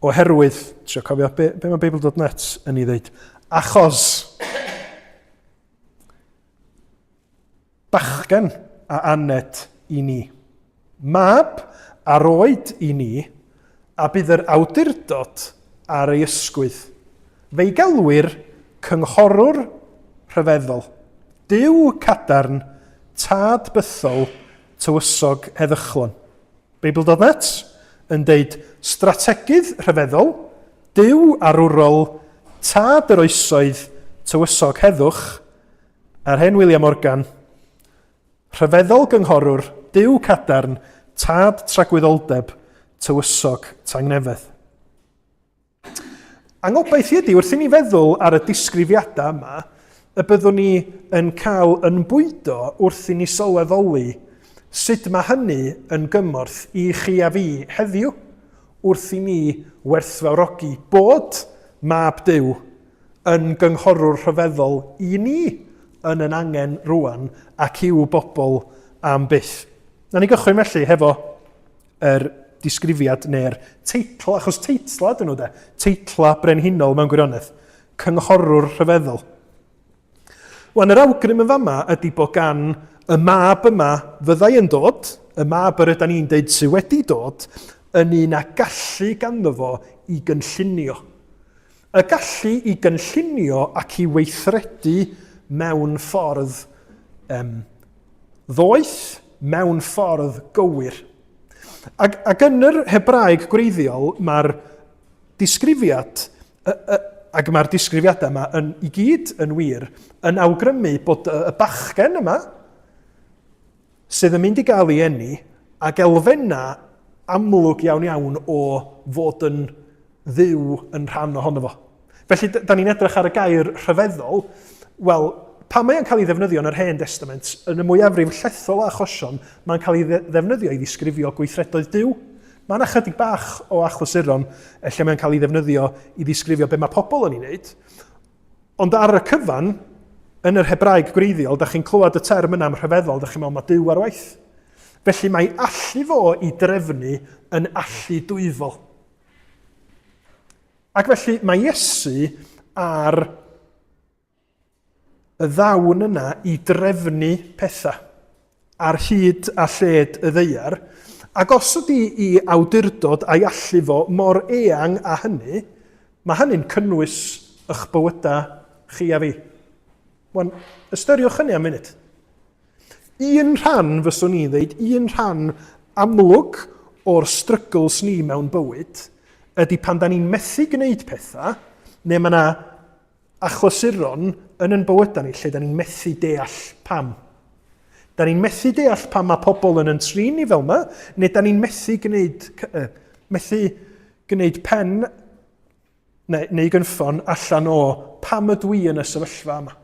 oherwydd, trio cofio, be, be mae Bible.net yn ei ddeud? Achos, bachgen a aned i ni, mab a roed i ni, a bydd yr awdurdod ar ei ysgwydd. Fe'i gelwir cynghorwr rhyfeddol, Duw cadarn, tad bythol, tywysog heddychlon. Bible.net yn deud strategydd rhyfeddol, Duw arwrol, tad yr oesoedd, tywysog heddwch, a'r hen William Morgan, rhyfeddol gynghorwr, Duw cadarn, tad tragwyddoldeb, tywysog tangnefedd. A ngobaith i ydy, wrth i ni feddwl ar y disgrifiadau yma, y byddwn ni yn cael yn bwydo wrth i ni sylweddoli sut mae hynny yn gymorth i chi a fi heddiw, wrth i ni werthfawrogi bod Mab Duw yn gynghorwr rhyfeddol i ni yn yn angen rwan ac i'w bobl am byth. Na ni gychwyn felly hefo yr disgrifiad neu'r teitl, achos teitla ydyn nhw de, teitla brenhinol mewn gwirionedd, cynghorwr rhyfeddol. Wan, yr awgrym yn fama ydy bod gan y mab yma fyddai yn dod, y mab yr ydan ni'n deud sydd wedi dod, yn un a gallu ganddo fo i gynllunio. Y gallu i gynllunio ac i weithredu mewn ffordd um, ddoeth, mewn ffordd gywir. Ac, ac yn yr Hebraeg gwreiddiol, mae'r disgrifiad y, y, ac mae'r disgrifiadau yma yn, i gyd yn wir, yn awgrymu bod y bachgen yma, sydd yn mynd i gael ei eni, ag elfennau amlwg iawn iawn o fod yn dduw yn rhan ohono fo. Felly, da ni'n edrych ar y gair rhyfeddol, wel, pan mae o'n cael ei ddefnyddio yn yr Hen Destament, yn y mwyafrif llethol o achosion, mae'n cael ei ddefnyddio i ddisgrifio gweithredoedd Duw. Mae yna chydig bach o achlysuron lle mae'n cael ei ddefnyddio i ddisgrifio be mae pobl yn ei wneud. Ond ar y cyfan, yn yr Hebraeg gwreiddiol, da chi'n clywed y term yna am rhyfeddol, da chi'n meddwl mae Duw ar waith. Felly mae allu fo i drefnu yn allu dwyfol. Ac felly mae Iesu ar y ddawn yna i drefnu pethau ar hyd a lled y ddaear, ac os ydy i awdurdod a'i allu fo mor eang â hynny, mae hynny'n cynnwys eich bywydau chi a fi. Wan, ystyriwch hynny am munud. Un rhan, fyswn i'n dweud, un rhan amlwg o'r struggles ni mewn bywyd ydy pan da ni'n methu gwneud pethau, neu mae yna achlysuron yn yn bywydau ni lle da ni'n methu deall pam. Da ni'n methu deall pam mae pobl yn yn trin ni fel yma, neu da ni'n methu gwneud, methu gwneud pen neu, neu gynffon allan o pam ydw i yn y sefyllfa yma.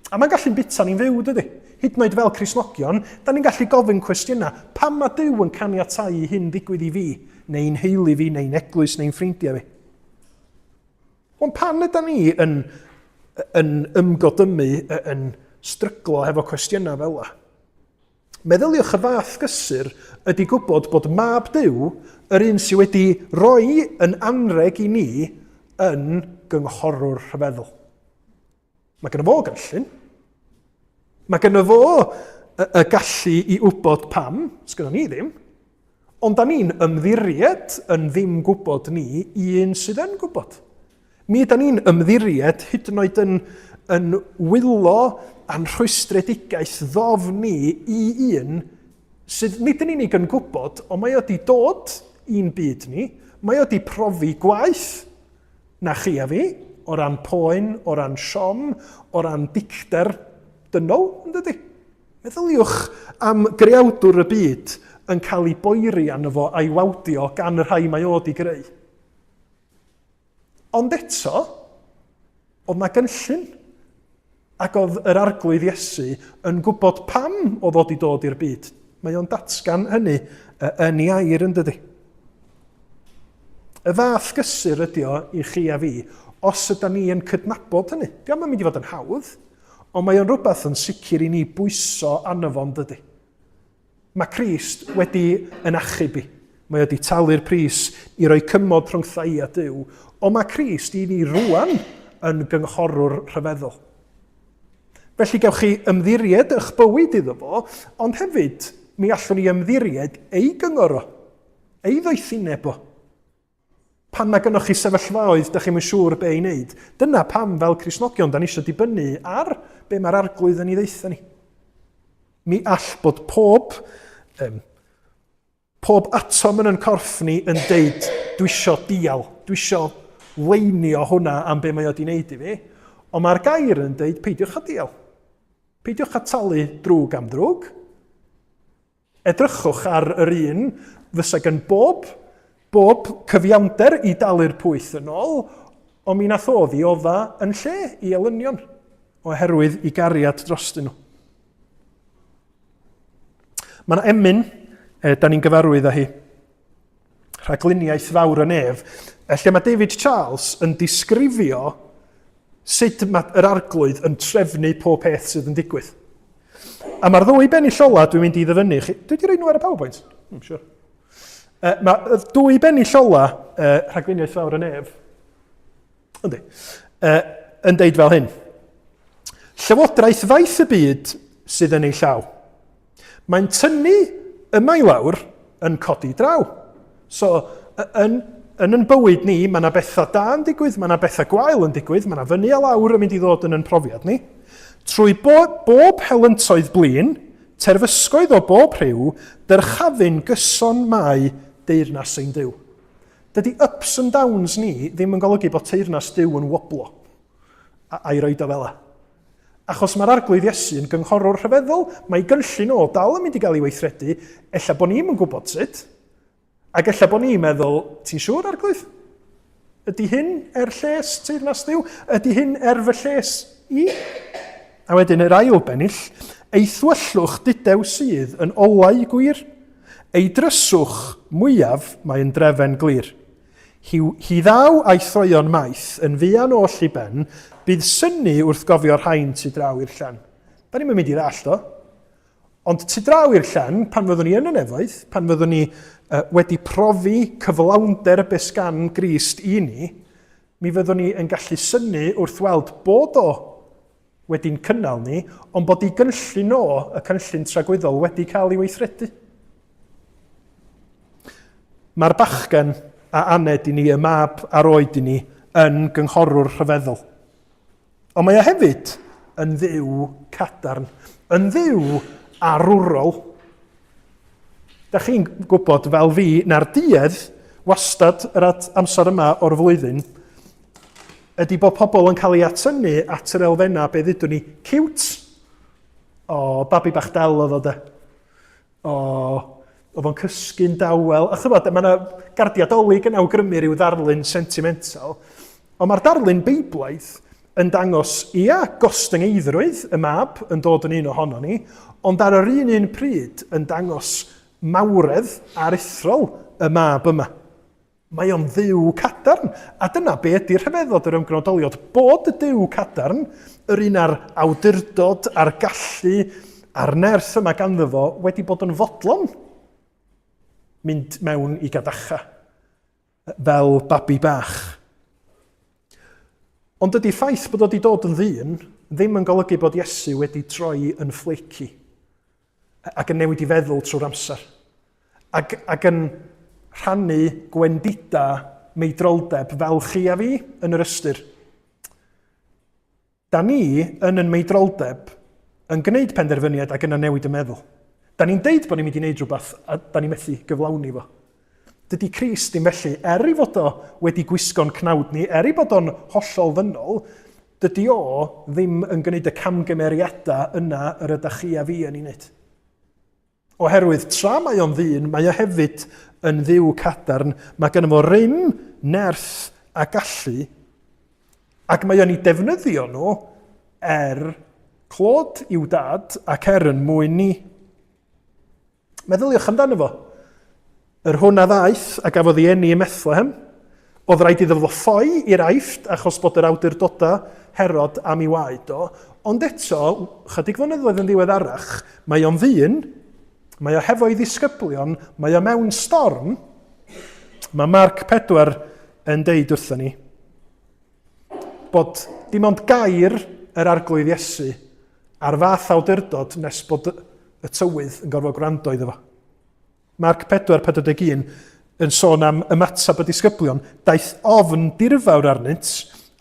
A mae'n gallu'n bita ni'n fyw, dydy? Hyd yn oed fel Cristnogion, da ni'n gallu gofyn cwestiynau. Pam mae Duw yn caniatáu i hyn ddigwydd i fi, neu'n heulu fi, neu'n eglwys, neu'n ffrindiau fi? Ond pan yda ni yn, yn ymgodymu, yn stryglo hefo cwestiynau fel yna? Meddyliwch y fath gysur ydy gwybod bod Mab Duw, yr un sydd wedi rhoi yn anreg i ni, yn gynghorwr rhyfeddol. Mae gynno fo gynllun. Mae gynno fo y, y gallu i wybod pam, sgynno ni ddim. Ond da ni'n ymddiried yn ddim gwybod ni i un sydd yn gwybod. Mi yda ni'n ymddiried hyd yn oed yn, yn wylo a'n rhwystredigaeth ddofn ni i un sydd nid yn unig yn gwybod, ond mae o wedi dod i'n byd ni, mae o wedi profi gwaith na chi a fi, o ran poen, o ran siom, o ran dicter dynol, yn dydy? Meddyliwch am greawdwr y byd yn cael ei boeri arno fo a'i wawdio gan y rhai mae o 'di greu. Ond eto, oedd na gynllun, ac oedd yr arglwydd Iesu yn gwybod pam oedd o 'di dod i'r byd. Mae o'n datgan hynny yn ei air yn dydy. Y fath gysur ydi o i chi a fi, os yda ni yn cydnabod hynny. Dio'm yn mynd i fod yn hawdd, Ond mae o'n rhywbeth yn sicr i ni bwyso arno fo, dydy? Mae Crist wedi yn achub i. Mae wedi talu'r pris i roi cymod rhwngtha i a Duw. Ond mae Crist i ni rwan yn gynghorwr rhyfeddol. Felly gewch chi ymddiried eich bywyd iddo fo, ond hefyd mi allwn ni ymddiried ei gyngor o, ei ddoethineb o. Pan mae gynnwch chi sefyllfaoedd da chi'm yn siŵr be i wneud, dyna pam fel Cristnogion da ni eisiau dibynnu ar be mae'r arglwydd yn ei ddeutha ni. Mi all bod pob, um, pob atom yn yn corff ni yn deud dwi isio dial, dwi isio leinio hwnna am be mae o wedi wneud i fi, ond mae'r gair yn deud peidiwch â dial. Peidiwch â talu drwg am ddrwg. Edrychwch ar yr un fysa gan bob, bob cyfiawnder i dalu'r pwyth yn ôl, ond mi nath o ddiodda yn lle i elynion, oherwydd i gariad drostyn nhw. Mae yna emyn, e, da ni'n gyfarwydd â hi, Rhagluniaeth fawr y nef, lle mae David Charles yn disgrifio sut mae yr arglwydd yn trefnu pob peth sydd yn digwydd. A mae'r ddwy bennill ola dwi'n mynd i ddyfynnu chi. Dwi wedi rhoi nhw ar y PowerPoint? I'm sure. Uh, mae dwy bennill ola uh, Rhagluniaeth fawr y nef, yndi, uh, yn deud fel hyn. Llywodraeth faith y byd sydd yn ei llaw. Mae'n tynnu yma i lawr yn codi draw. So, yn, yn yn bywyd ni, mae yna bethau da yn digwydd, mae yna bethau gwael yn digwydd, mae yna fyny a lawr yn mynd i ddod yn yn profiad ni. Trwy bo, bob helyntoedd blin, terfysgoedd o bob rhyw, dyrchafu'n gyson mae deyrnas ein Duw. Dydy ups and downs ni ddim yn golygu bod teyrnas Duw yn woblo, a'i roed o fel 'a. Achos mae'r Arglwydd Iesu yn gynghorwr rhyfeddol, mae ei gynllun o dal yn mynd i gael ei weithredu, ella bod ni'm yn gwybod sut, ac ella bod ni'n meddwl, ti'n siŵr, Arglwydd? Ydy hyn er lles teyrnas Dduw? Ydy hyn er fy lles i? A wedyn yr ail bennill, ei thwyllwch dudew sydd yn olau gwir, ei dryswch mwyaf mae yn drefen glir. Hi, hi ddaw a'i throion maith yn fuan oll i ben, bydd synnu wrth gofio'r rhain tu draw i'r llen. Da ni'n mynd i ddallt o. Ond tu draw i'r llen, pan fyddwn ni yn y nefoedd, pan fyddwn ni uh, wedi profi cyflawnder be sgan Grist i ni, mi fyddwn ni yn gallu synnu wrth weld bod o wedi'n cynnal ni, ond bod ei gynllun o, y cynllun tragwyddol, wedi cael ei weithredu. Mae'r bachgen a aned i ni, y mab a'r oed i ni, yn gynghorwr rhyfeddol. Ond mae o hefyd yn dduw cadarn, yn dduw arwrol. Da chi'n gwybod fel fi na'r duedd wastad yr amser yma o'r flwyddyn ydy bod pobl yn cael ei atynnu at yr elfennau be ddudwn ni, cute. O, babi bach del oedd o de. O, oedd o'n cysgu'n dawel. A chybod, mae yna gardiau dolyg yn awgrymu rhyw ddarlun sentimental. Ond mae'r darlun Beiblaidd yn dangos, ia, gostyngeiddrwydd y mab yn dod yn un ohono ni, ond ar yr un un pryd yn dangos mawredd aruthrol y mab yma. Mae o'n dduw cadarn, a dyna be ydy rhyfeddod yr ymgnodoliad, bod y duw cadarn, yr un â'r awdurdod a'r gallu a'r nerth yma ganddo fo, wedi bod yn fodlon mynd mewn i gadacha fel babi bach. Ond dydy ffaith bod o wedi dod yn ddyn ddim yn golygu bod Iesu wedi troi yn flaky ac yn newid i feddwl trwy'r amser. Ac, ac yn rhannu gwendida meidroldeb fel chi a fi yn yr ystyr. Da ni yn yn meidroldeb yn gwneud penderfyniad ac yna newid y meddwl. Da ni'n deud bod ni'n mynd i wneud rhywbeth a da ni'n methu gyflawni fo. Dydy Crist ddim felly, er ei fod o wedi gwisgo'n cnawd ni, er ei bod o'n hollol ddynol, dydy o ddim yn gwneud y camgymeriadau yna yr ydych chi a fi yn ei wneud. Oherwydd tra mae o'n ddyn, mae o hefyd yn dduw cadarn, mae gynno fo rym, nerth a gallu, ac mae o'n ei defnyddio nhw er clod i'w dad ac er yn mwyn ni. Meddyliwch amdano fo. Yr hwn a ddaeth a gafodd ei eni ym Methlehem, oedd rhaid iddo fo ffoi i'r Aifft achos bod yr awdurdodau Herod am ei waed o, ond eto, chydig flynyddoedd yn ddiweddarach, mae o'n ddyn, mae o hefo'i ddisgyblion, mae o mewn storm. Mae Marc 4 yn deud wrthon ni bod dim ond gair yr Arglwydd Iesu a'r fath awdurdod nes bod y tywydd yn gorfod gwrando iddo fo. Marc 4, 41 yn sôn am ymateb y disgyblion, daeth ofn dirfawr arnynt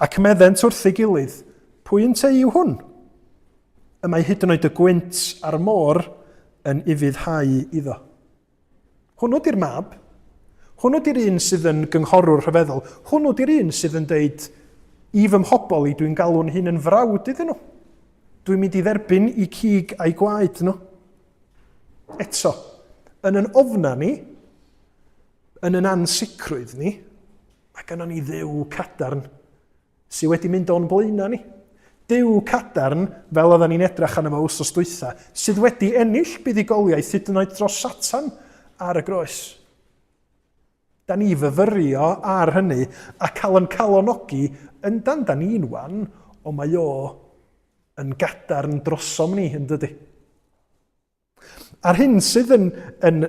ac meddent wrth ei gilydd, pwy ynteu yw hwn? Y mae hyd yn oed y gwynt a'r môr yn ufuddhau iddo. Hwnnw di'r mab. Hwnnw di'r un sydd yn gynghorwr rhyfeddol. Hwnnw di'r un sydd yn deud, i fy mhobl i, dwi'n galw'n hun yn frawd iddyn nhw. Dwi'n mynd i dderbyn i cig a'i gwaed nhw. Eto, yn yn ofna ni, yn yn ansicrwydd ni, mae gennon ni ddew cadarn sydd wedi mynd o'n blaenau ni. Duw cadarn, fel oedden ni'n edrach arno fo wsos dwytha, sydd wedi ennill buddugoliaeth hyd yn oed dros Satan ar y groes. Da ni fyfyrio ar hynny a cael yn calonogi, yndan, da ni'n wan, ond mae o yn gadarn drosom ni, yn dydy? A'r hyn sydd yn, yn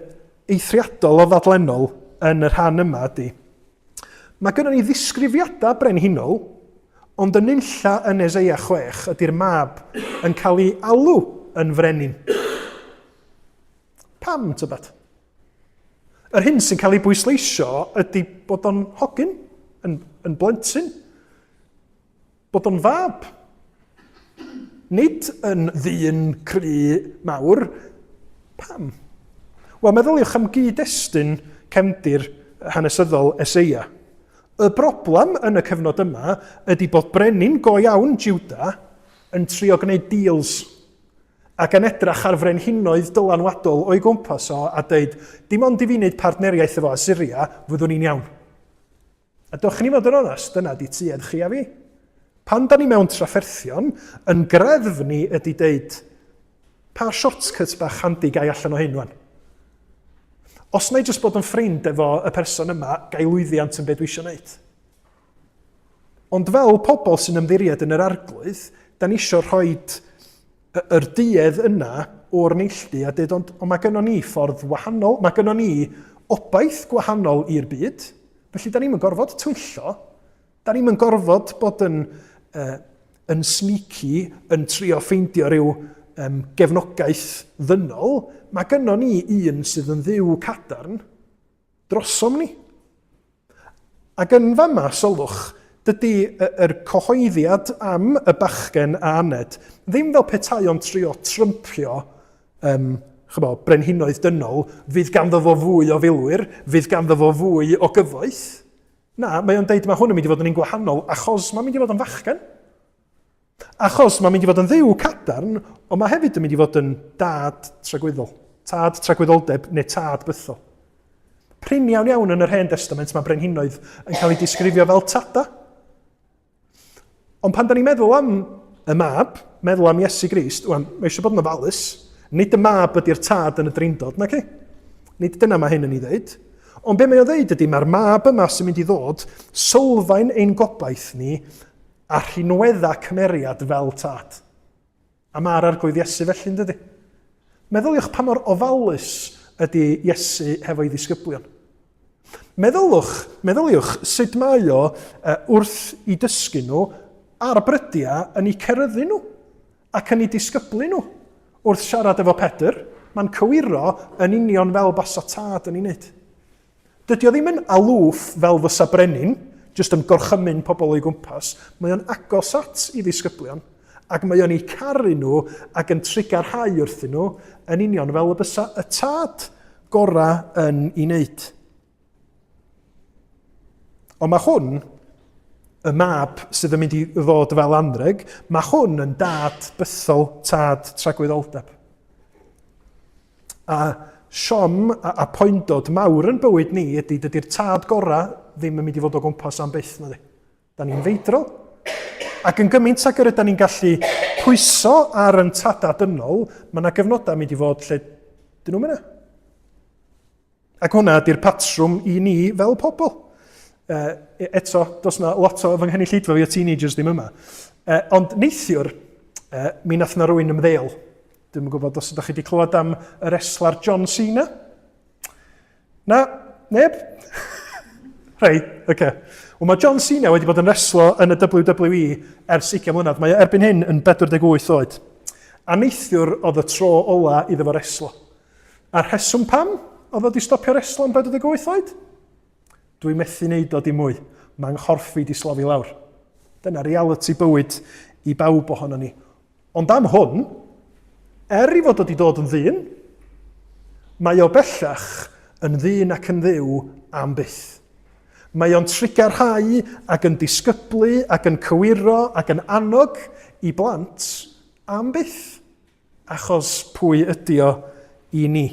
eithriadol o ddadlennol yn y rhan yma ydy, mae gennym ni ddisgrifiadau brenhinol, ond yn nunlla yn Eseia 6 ydy'r mab yn cael ei alw yn frenin. Pam, tybed? Yr hyn sy'n cael ei bwysleisio ydy bod o'n hogyn, yn, yn blentyn. Bod o'n fab. Nid yn ddyn cry mawr. Pam? Wel, meddyliwch am gyd-destun cefndir hanesyddol Eseia. Y broblem yn y cyfnod yma ydy bod brenin go iawn Juda yn trio gwneud deals ac yn edrach ar frenhinoedd dylanwadol o'i gwmpas o a deud, dim ond i fi wneud partneriaeth efo Asyria, fyddwn ni'n iawn. A dewch ni fod yn onest, dyna di tuedd chi a fi. Pan da ni mewn trafferthion, yn greddf ni ydy deud, pa shortcut bach handi gai allan o hyn wan? Os na i jyst bod yn ffrind efo y person yma, gai lwyddiant yn beth dwi eisiau gwneud. Ond fel pobl sy'n ymddiried yn yr arglwydd, da ni eisiau rhoi yr duedd yna o'r neilltu a dweud, ond, ond mae gynnon ni ffordd wahanol, mae gynnon ni obaith gwahanol i'r byd, felly da ni'n gorfod twyllo, da ni'n gorfod bod yn, uh, yn sneaky, yn trio ffeindio rhyw um, gefnogaeth ddynol, mae gynnon ni un sydd yn ddiw cadarn drosom ni. Ac yn fama, sylwch, dydy yr cyhoeddiad am y bachgen a aned ddim fel petai o'n trio trympio um, chybo, brenhinoedd dynol, fydd ganddo fo fwy o filwyr, fydd ganddo fo fwy o gyfoeth. Na, mae o'n deud mae hwn yn mynd i fod yn un gwahanol achos mae'n mynd i fod yn fachgen. Achos mae'n mynd i fod yn dduw cadarn, ond mae hefyd yn mynd i fod yn dad tragwyddol. Tad tragwyddoldeb neu tad bythol. Prin iawn iawn yn yr Hen Testament mae brenhinoedd yn cael eu disgrifio fel tada. Ond pan da ni'n meddwl am y mab, meddwl am Iesu Grist, wan, mae eisiau bod yn ofalus. Nid y mab ydy'r tad yn y drindod, nac i? Nid dyna mae hyn yn ei ddeud. Ond be mae o'n ddeud ydy, mae'r mab yma sy'n mynd i ddod, sylfaen ein gobaith ni a rhinweddau cymeriad fel tad. A mae'r arglwydd Iesu felly, yn dydy? Meddyliwch pa mor ofalus ydy Iesu hefo'i ddisgyblion. Meddylwch, meddyliwch sut mae o uh, wrth i dysgu nhw ar brydiau yn eu ceryddu nhw ac yn eu disgyblu nhw. Wrth siarad efo Pedr, mae'n cywiro yn union fel basa tad yn ei wneud. Dydy o ddim yn aloof fel fysa brenin, jyst yn gorchymyn pobl o'i gwmpas. Mae o'n agos at i ddisgyblion, ac mae o'n eu caru nhw ac yn trugarhau wrthyn nhw yn union fel y bysa y tad gorau yn ei wneud. Ond mae hwn, y mab sydd yn mynd i ddod fel anreg, mae hwn yn dad bythol, tad tragwyddoldeb. A siom a, a poendod mawr yn bywyd ni ydy dydy'r tad gorau ddim yn mynd i fod o gwmpas am byth, na di. Da ni'n feidrol. Ac yn gymaint ag yr ydyn ni'n gallu pwyso ar yn tada dynol, mae yna gyfnodau mynd i fod lle dyn nhw'n mynd. Ac hwnna ydy'r patrwm i ni fel pobl. Uh, eto, does na lot o fy nghynulleidfa fi o teenagers ddim yma. Uh, ond neithiwr, uh, mi nath na rwy'n ymddeol. Dwi'n yn gwybod os ydych chi wedi clywed am y wrestler John Cena. Na, neb? Rei, oce. Okay. Wel, mae John Cena wedi bod yn reslo yn y WWE ers 20 mlynedd. Mae o erbyn hyn yn 48 oed. A neithiwr oedd y tro ola iddo fo reslo. A'r rheswm pam oedd o wedi stopio reslo yn 48 oed? Dwi methu wneud o dim mwy. Mae nghorff fi di slofi lawr. Dyna reality bywyd i bawb ohono ni. Ond am hwn, er i fod wedi dod yn ddyn, mae o bellach yn ddyn ac yn dduw am byth. Mae o'n trugarhau ac yn disgyblu ac yn cywiro ac yn annog i blant am byth. Achos pwy ydy o i ni?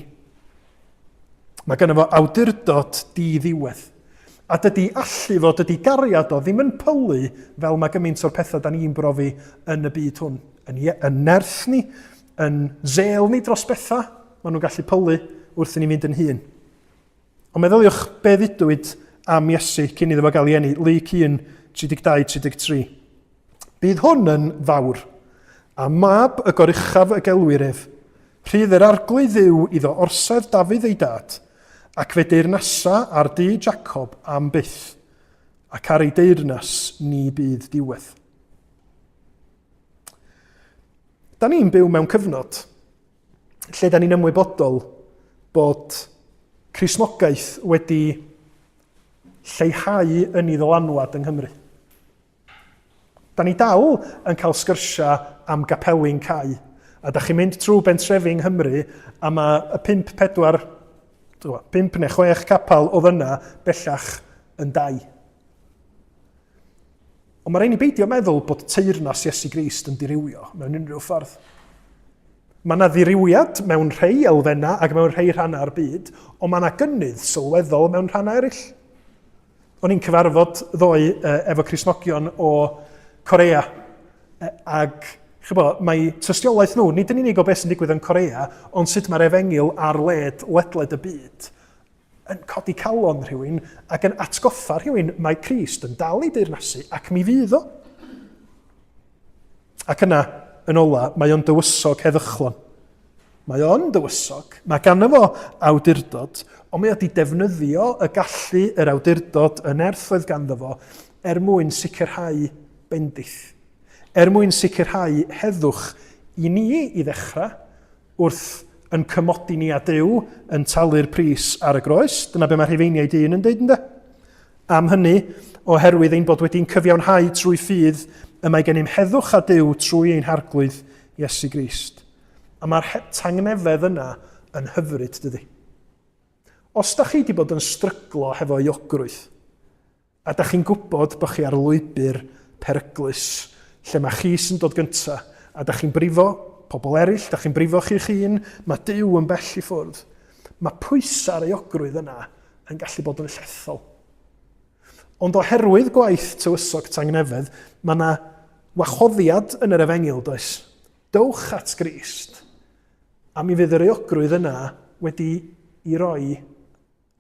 Mae gynno fo awdurdod di-ddiwedd. A dydy allu fo, dydy gariad o ddim yn pylu fel mae gymaint o'r pethau da ni'n brofi yn y byd hwn. Yn, yn nerth ni, yn zel ni dros bethau, maen nhw'n gallu pylu wrth i ni fynd yn hun. Ond meddyliwch be ddudwyd am Iesu cyn iddo fo gael ei eni, Luc 1, 32, 33. Bydd hwn yn fawr, a mab y goruchaf y gelwir ef. Rhydd yr arglwydd Dduw iddo orsedd Dafydd ei dad, ac fe deyrnasa ar dŷ Jacob am byth, ac ar ei deyrnas ni bydd diwedd. Da ni'n byw mewn cyfnod lle da ni'n ymwybodol bod Cristnogaeth wedi lleihau yn ei ddylanwad yng Nghymru. Da ni dal yn cael sgyrsiau am gapeli'n cau. A da chi'n mynd trwy bentrefi yng Nghymru a mae y 5, 4, 5 neu 6 capel oedd yna bellach yn dau. Ond mae rhaid ni beidio meddwl bod teyrnas Iesu Grist yn dirywio mewn unrhyw ffordd. Mae yna ddirywiad mewn rhai elfennau ac mewn rhai rhannau o'r byd, ond mae yna gynnydd sylweddol mewn rhannau eraill. O'n i'n cyfarfod ddoe efo Cristnogion o Corea, ac chybo, mae tystiolaeth nhw, nid yn unig o beth sy'n digwydd yn Corea, ond sut mae'r efengyl ar led ledled y byd yn codi calon rhywun ac yn atgoffa rhywun mae Crist yn dal i deyrnasu ac mi fydd o. Ac yna, yn ola, mae o'n dywysog heddychlon. Mae o'n dywysog, mae ganddo fo awdurdod, ond mae o wedi defnyddio y gallu, yr awdurdod, y nerth oedd ganddo fo, er mwyn sicrhau bendith. Er mwyn sicrhau heddwch i ni i ddechrau, wrth yn cymodi ni â Duw yn talu'r pris ar y groes. Dyna be mae Rhufeiniaid un yn deud, ynddo? Am hynny, oherwydd ein bod wedi'n cyfiawnhau trwy ffydd, y mae gennym heddwch â Duw trwy ein Harglwydd Iesu Grist. A mae'r tangnefedd yna yn hyfryd, dydy. Os da chi wedi bod yn stryglo hefo euogrwydd, A dach chi'n gwybod bod chi ar lwybr peryglus, lle mae chi sy'n dod gynta, a dach chi'n brifo pobl eraill, dach chi'n brifo chi'ch hun, mae Duw yn bell i ffwrdd. Mae pwysau'r euogrwydd yna yn gallu bod yn llethol. Ond oherwydd gwaith tywysog tangnefedd, mae yna wahoddiad yn yr efengyl, does? Dowch at Grist, a mi fydd yr euogrwydd yna wedi i roi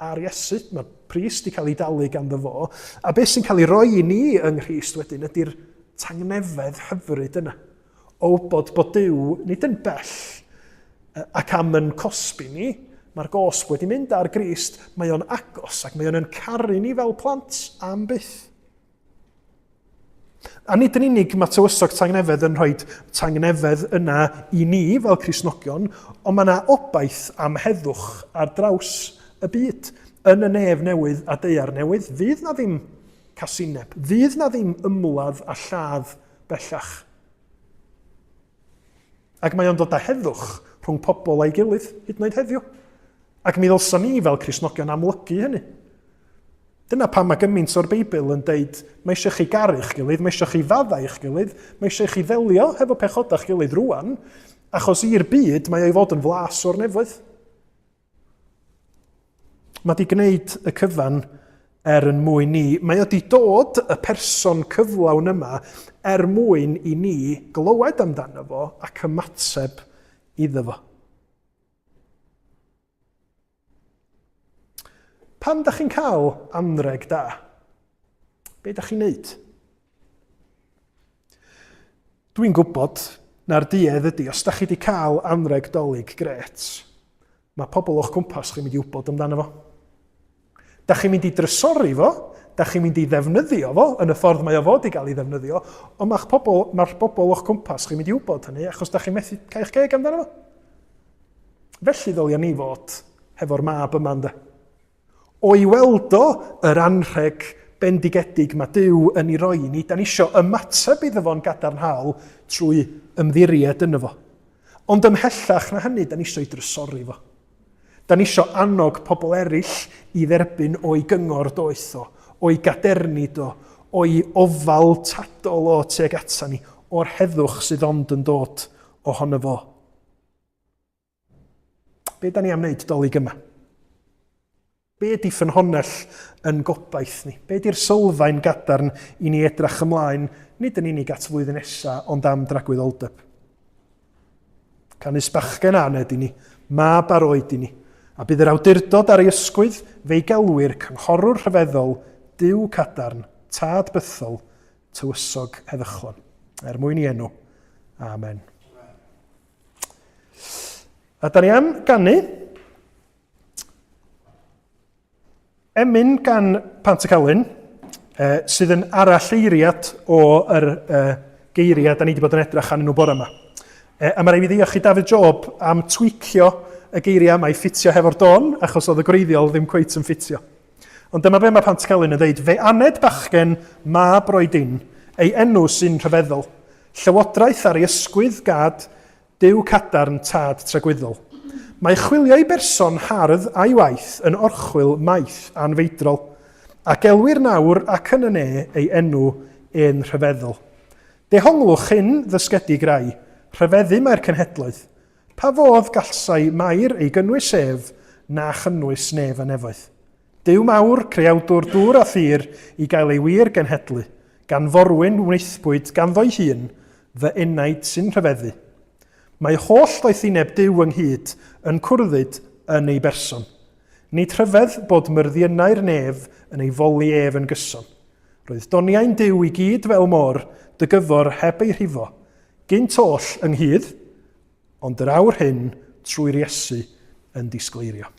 ar Iesu. Mae'r pris wedi cael ei dalu ganddo fo. A beth sy'n cael ei roi i ni yng Nghrist wedyn ydy'r tangnefedd hyfryd yna. O wybod bod Duw nid yn bell ac am yn cosbi ni, mae'r gosb wedi mynd ar Grist, mae o'n agos ac mae o'n yn caru ni fel plant am byth. A nid yn unig mae tywysog tangnefedd yn rhoi tangnefedd yna i ni fel Cristnogion, ond mae yna obaith am heddwch ar draws y byd. Yn y nef newydd a daear newydd, fydd na ddim casineb, fydd na ddim ymladd a lladd bellach. Ac mae o'n dod â heddwch rhwng pobl a'i gilydd, hyd yn oed heddiw. Ac mi ddylson ni fel Cristnogion amlygu hynny. Dyna pam mae gymaint o'r Beibl yn deud, mae eisiau chi garu'ch gilydd, mae eisiau chi faddau eich gilydd, mae eisiau chi ddelio hefo pechodau'ch gilydd rwan, achos i'r byd mae o'i fod yn flas o'r nefoedd. Mae di gwneud y cyfan er yn mwyn ni. Mae o di dod y person cyflawn yma er mwyn i ni glywed amdano fo ac ymateb iddo fo. Pan da chi'n cael anreg da, be da chi'n neud? Dwi'n gwybod na'r duedd ydy, os da chi wedi cael anreg dolyg gret, mae pobl o'ch cwmpas chi'n mynd i wybod amdano fo. Da chi'n mynd i drysori fo, da chi'n mynd i ddefnyddio fo yn y ffordd mae o fod i gael ei ddefnyddio, ond mae'ch pobl, mae'r bobl o'ch cwmpas chi'n mynd i wybod hynny achos da chi'n methu cael eich ceg amdano fo. Felly ddylia ni fod hefo'r mab yma ynde. O'i weld o, yr anrheg bendigedig mae Duw yn ei roi i ni, da ni isio ymateb iddo fo'n gadarnhaol trwy ymddiried yno fo. Ond ymhellach na hynny, da ni isio ei drysori fo. Da ni isio annog pobl eraill i dderbyn o'i gyngor doeth o, o'i gadernid o, o'i ofal tadol o tuag ata ni, o'r heddwch sydd ond yn dod ohono fo. Be da ni am wneud dolyg yma? Be ydy ffynhonnell yn gobaith ni? Be ydy'r sylfaen gadarn i ni edrach ymlaen, nid yn unig at flwyddyn nesa, ond am dragwyddoldeb? Canys bachgen aned i ni, mab ar oed i ni, a bydd yr awdurdod ar ei ysgwydd, fe'i gelwir cynghorwr rhyfeddol, Duw cadarn, tad bythol, tywysog heddychlon. Er mwyn i enw. Amen. A da ni am ganu emyn gan Pantycelyn, eh, sydd yn aralleiriad o'r eh, geiriau da ni wedi bod yn edrych arnyn nhw bore yma. Eh, a mae rhaid i fi ddiolch i David Job am tweakio y geiriau yma i ffitio hefo'r don, achos oedd y gwreiddiol ddim cweit yn ffitio. Ond dyma be mae Pantycelyn yn dweud, fe aned bachgen mab roed in, ei enw sy'n rhyfeddol. Llywodraeth ar ei ysgwydd gad Duw cadarn, tad tragwyddol. Mae chwilio i berson hardd a'i waith yn orchwyl maith anfeidrol, a gelwir nawr ac yn y ne ei enw e'n rhyfeddol. Dehonglwch hyn, ddysgedig rai, rhyfeddu mae'r cenhedloedd. Pa fodd gallsai Mair ei gynnwys ef, na chynnwys nef a nefoedd? Duw mawr, creawdwr dŵr a thir, i gael ei wir genhedlu, gan forwyn wnaethpwyd ganddo'i hun, fy enaid sy'n rhyfeddu. Mae holl ddoethineb Duw ynghyd yn cwrddyd yn ei berson. Nid rhyfedd bod myrddiynau'r nef yn ei foli ef yn gyson. Roedd doniau'n Duw i gyd fel môr, dygyfor heb ei rhifo, gynt oll ynghyd, ond yr awr hyn trwy'r Iesu yn disgleirio.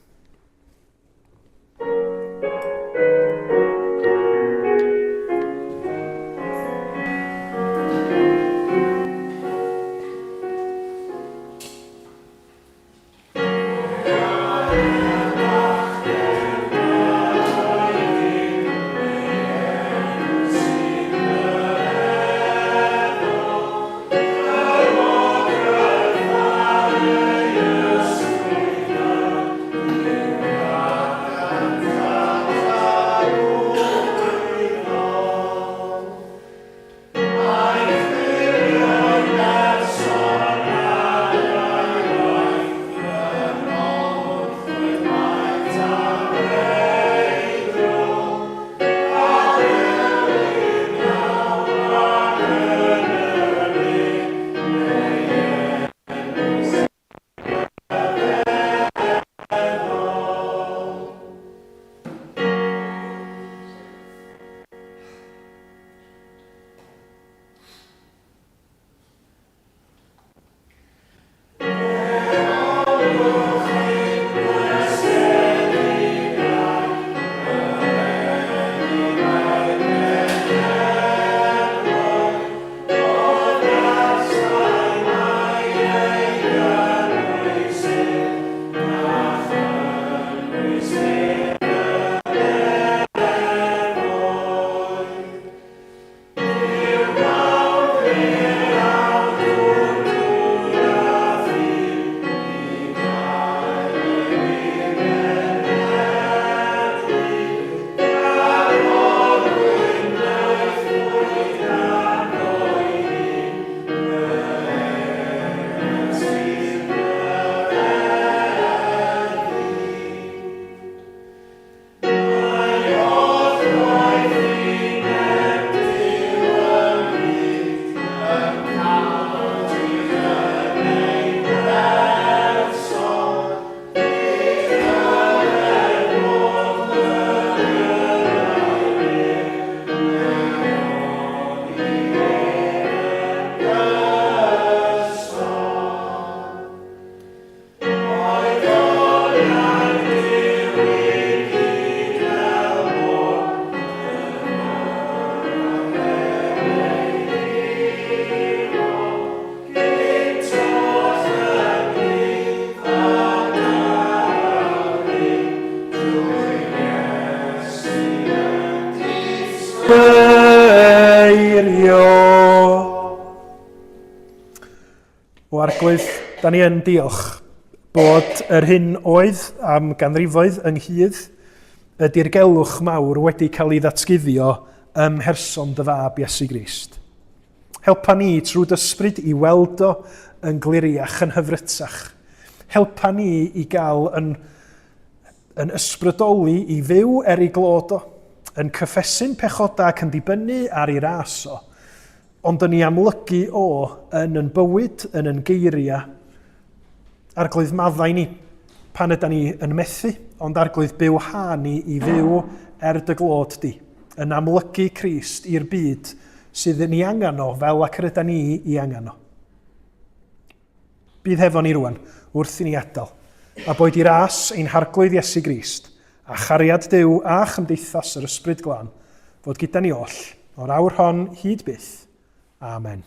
Eirio. O Arglwydd, da ni yn diolch bod yr hyn oedd am ganrifoedd ynghyd y dirgelwch mawr wedi cael ei ddatguddio ym mherson dy fab Iesu Grist. Helpa ni trwy dy ysbryd i weld o yn gliriach, yn hyfrytach. Helpa ni i gael yn, yn ysbrydoli i fyw er ei glod o, yn cyffesu'n pechodau ac yn dibynnu ar ei ras o, ond yn ei amlygu o yn yn bywyd, yn yn geiriau. Arglwydd maddau ni pan yda ni yn methu, ond Arglwydd byw ha ni i fyw er dy glod di, yn amlygu Crist i'r byd sydd yn ei angen o fel ac yr yda ni i angen o. Bydd hefo ni rwan, wrth i ni adael, a boed i ras ein Harglwydd Iesu Grist, a chariad Duw a chymdeithas yr Ysbryd Glân, fod gyda ni oll, o'r awr hon hyd byth. Amen.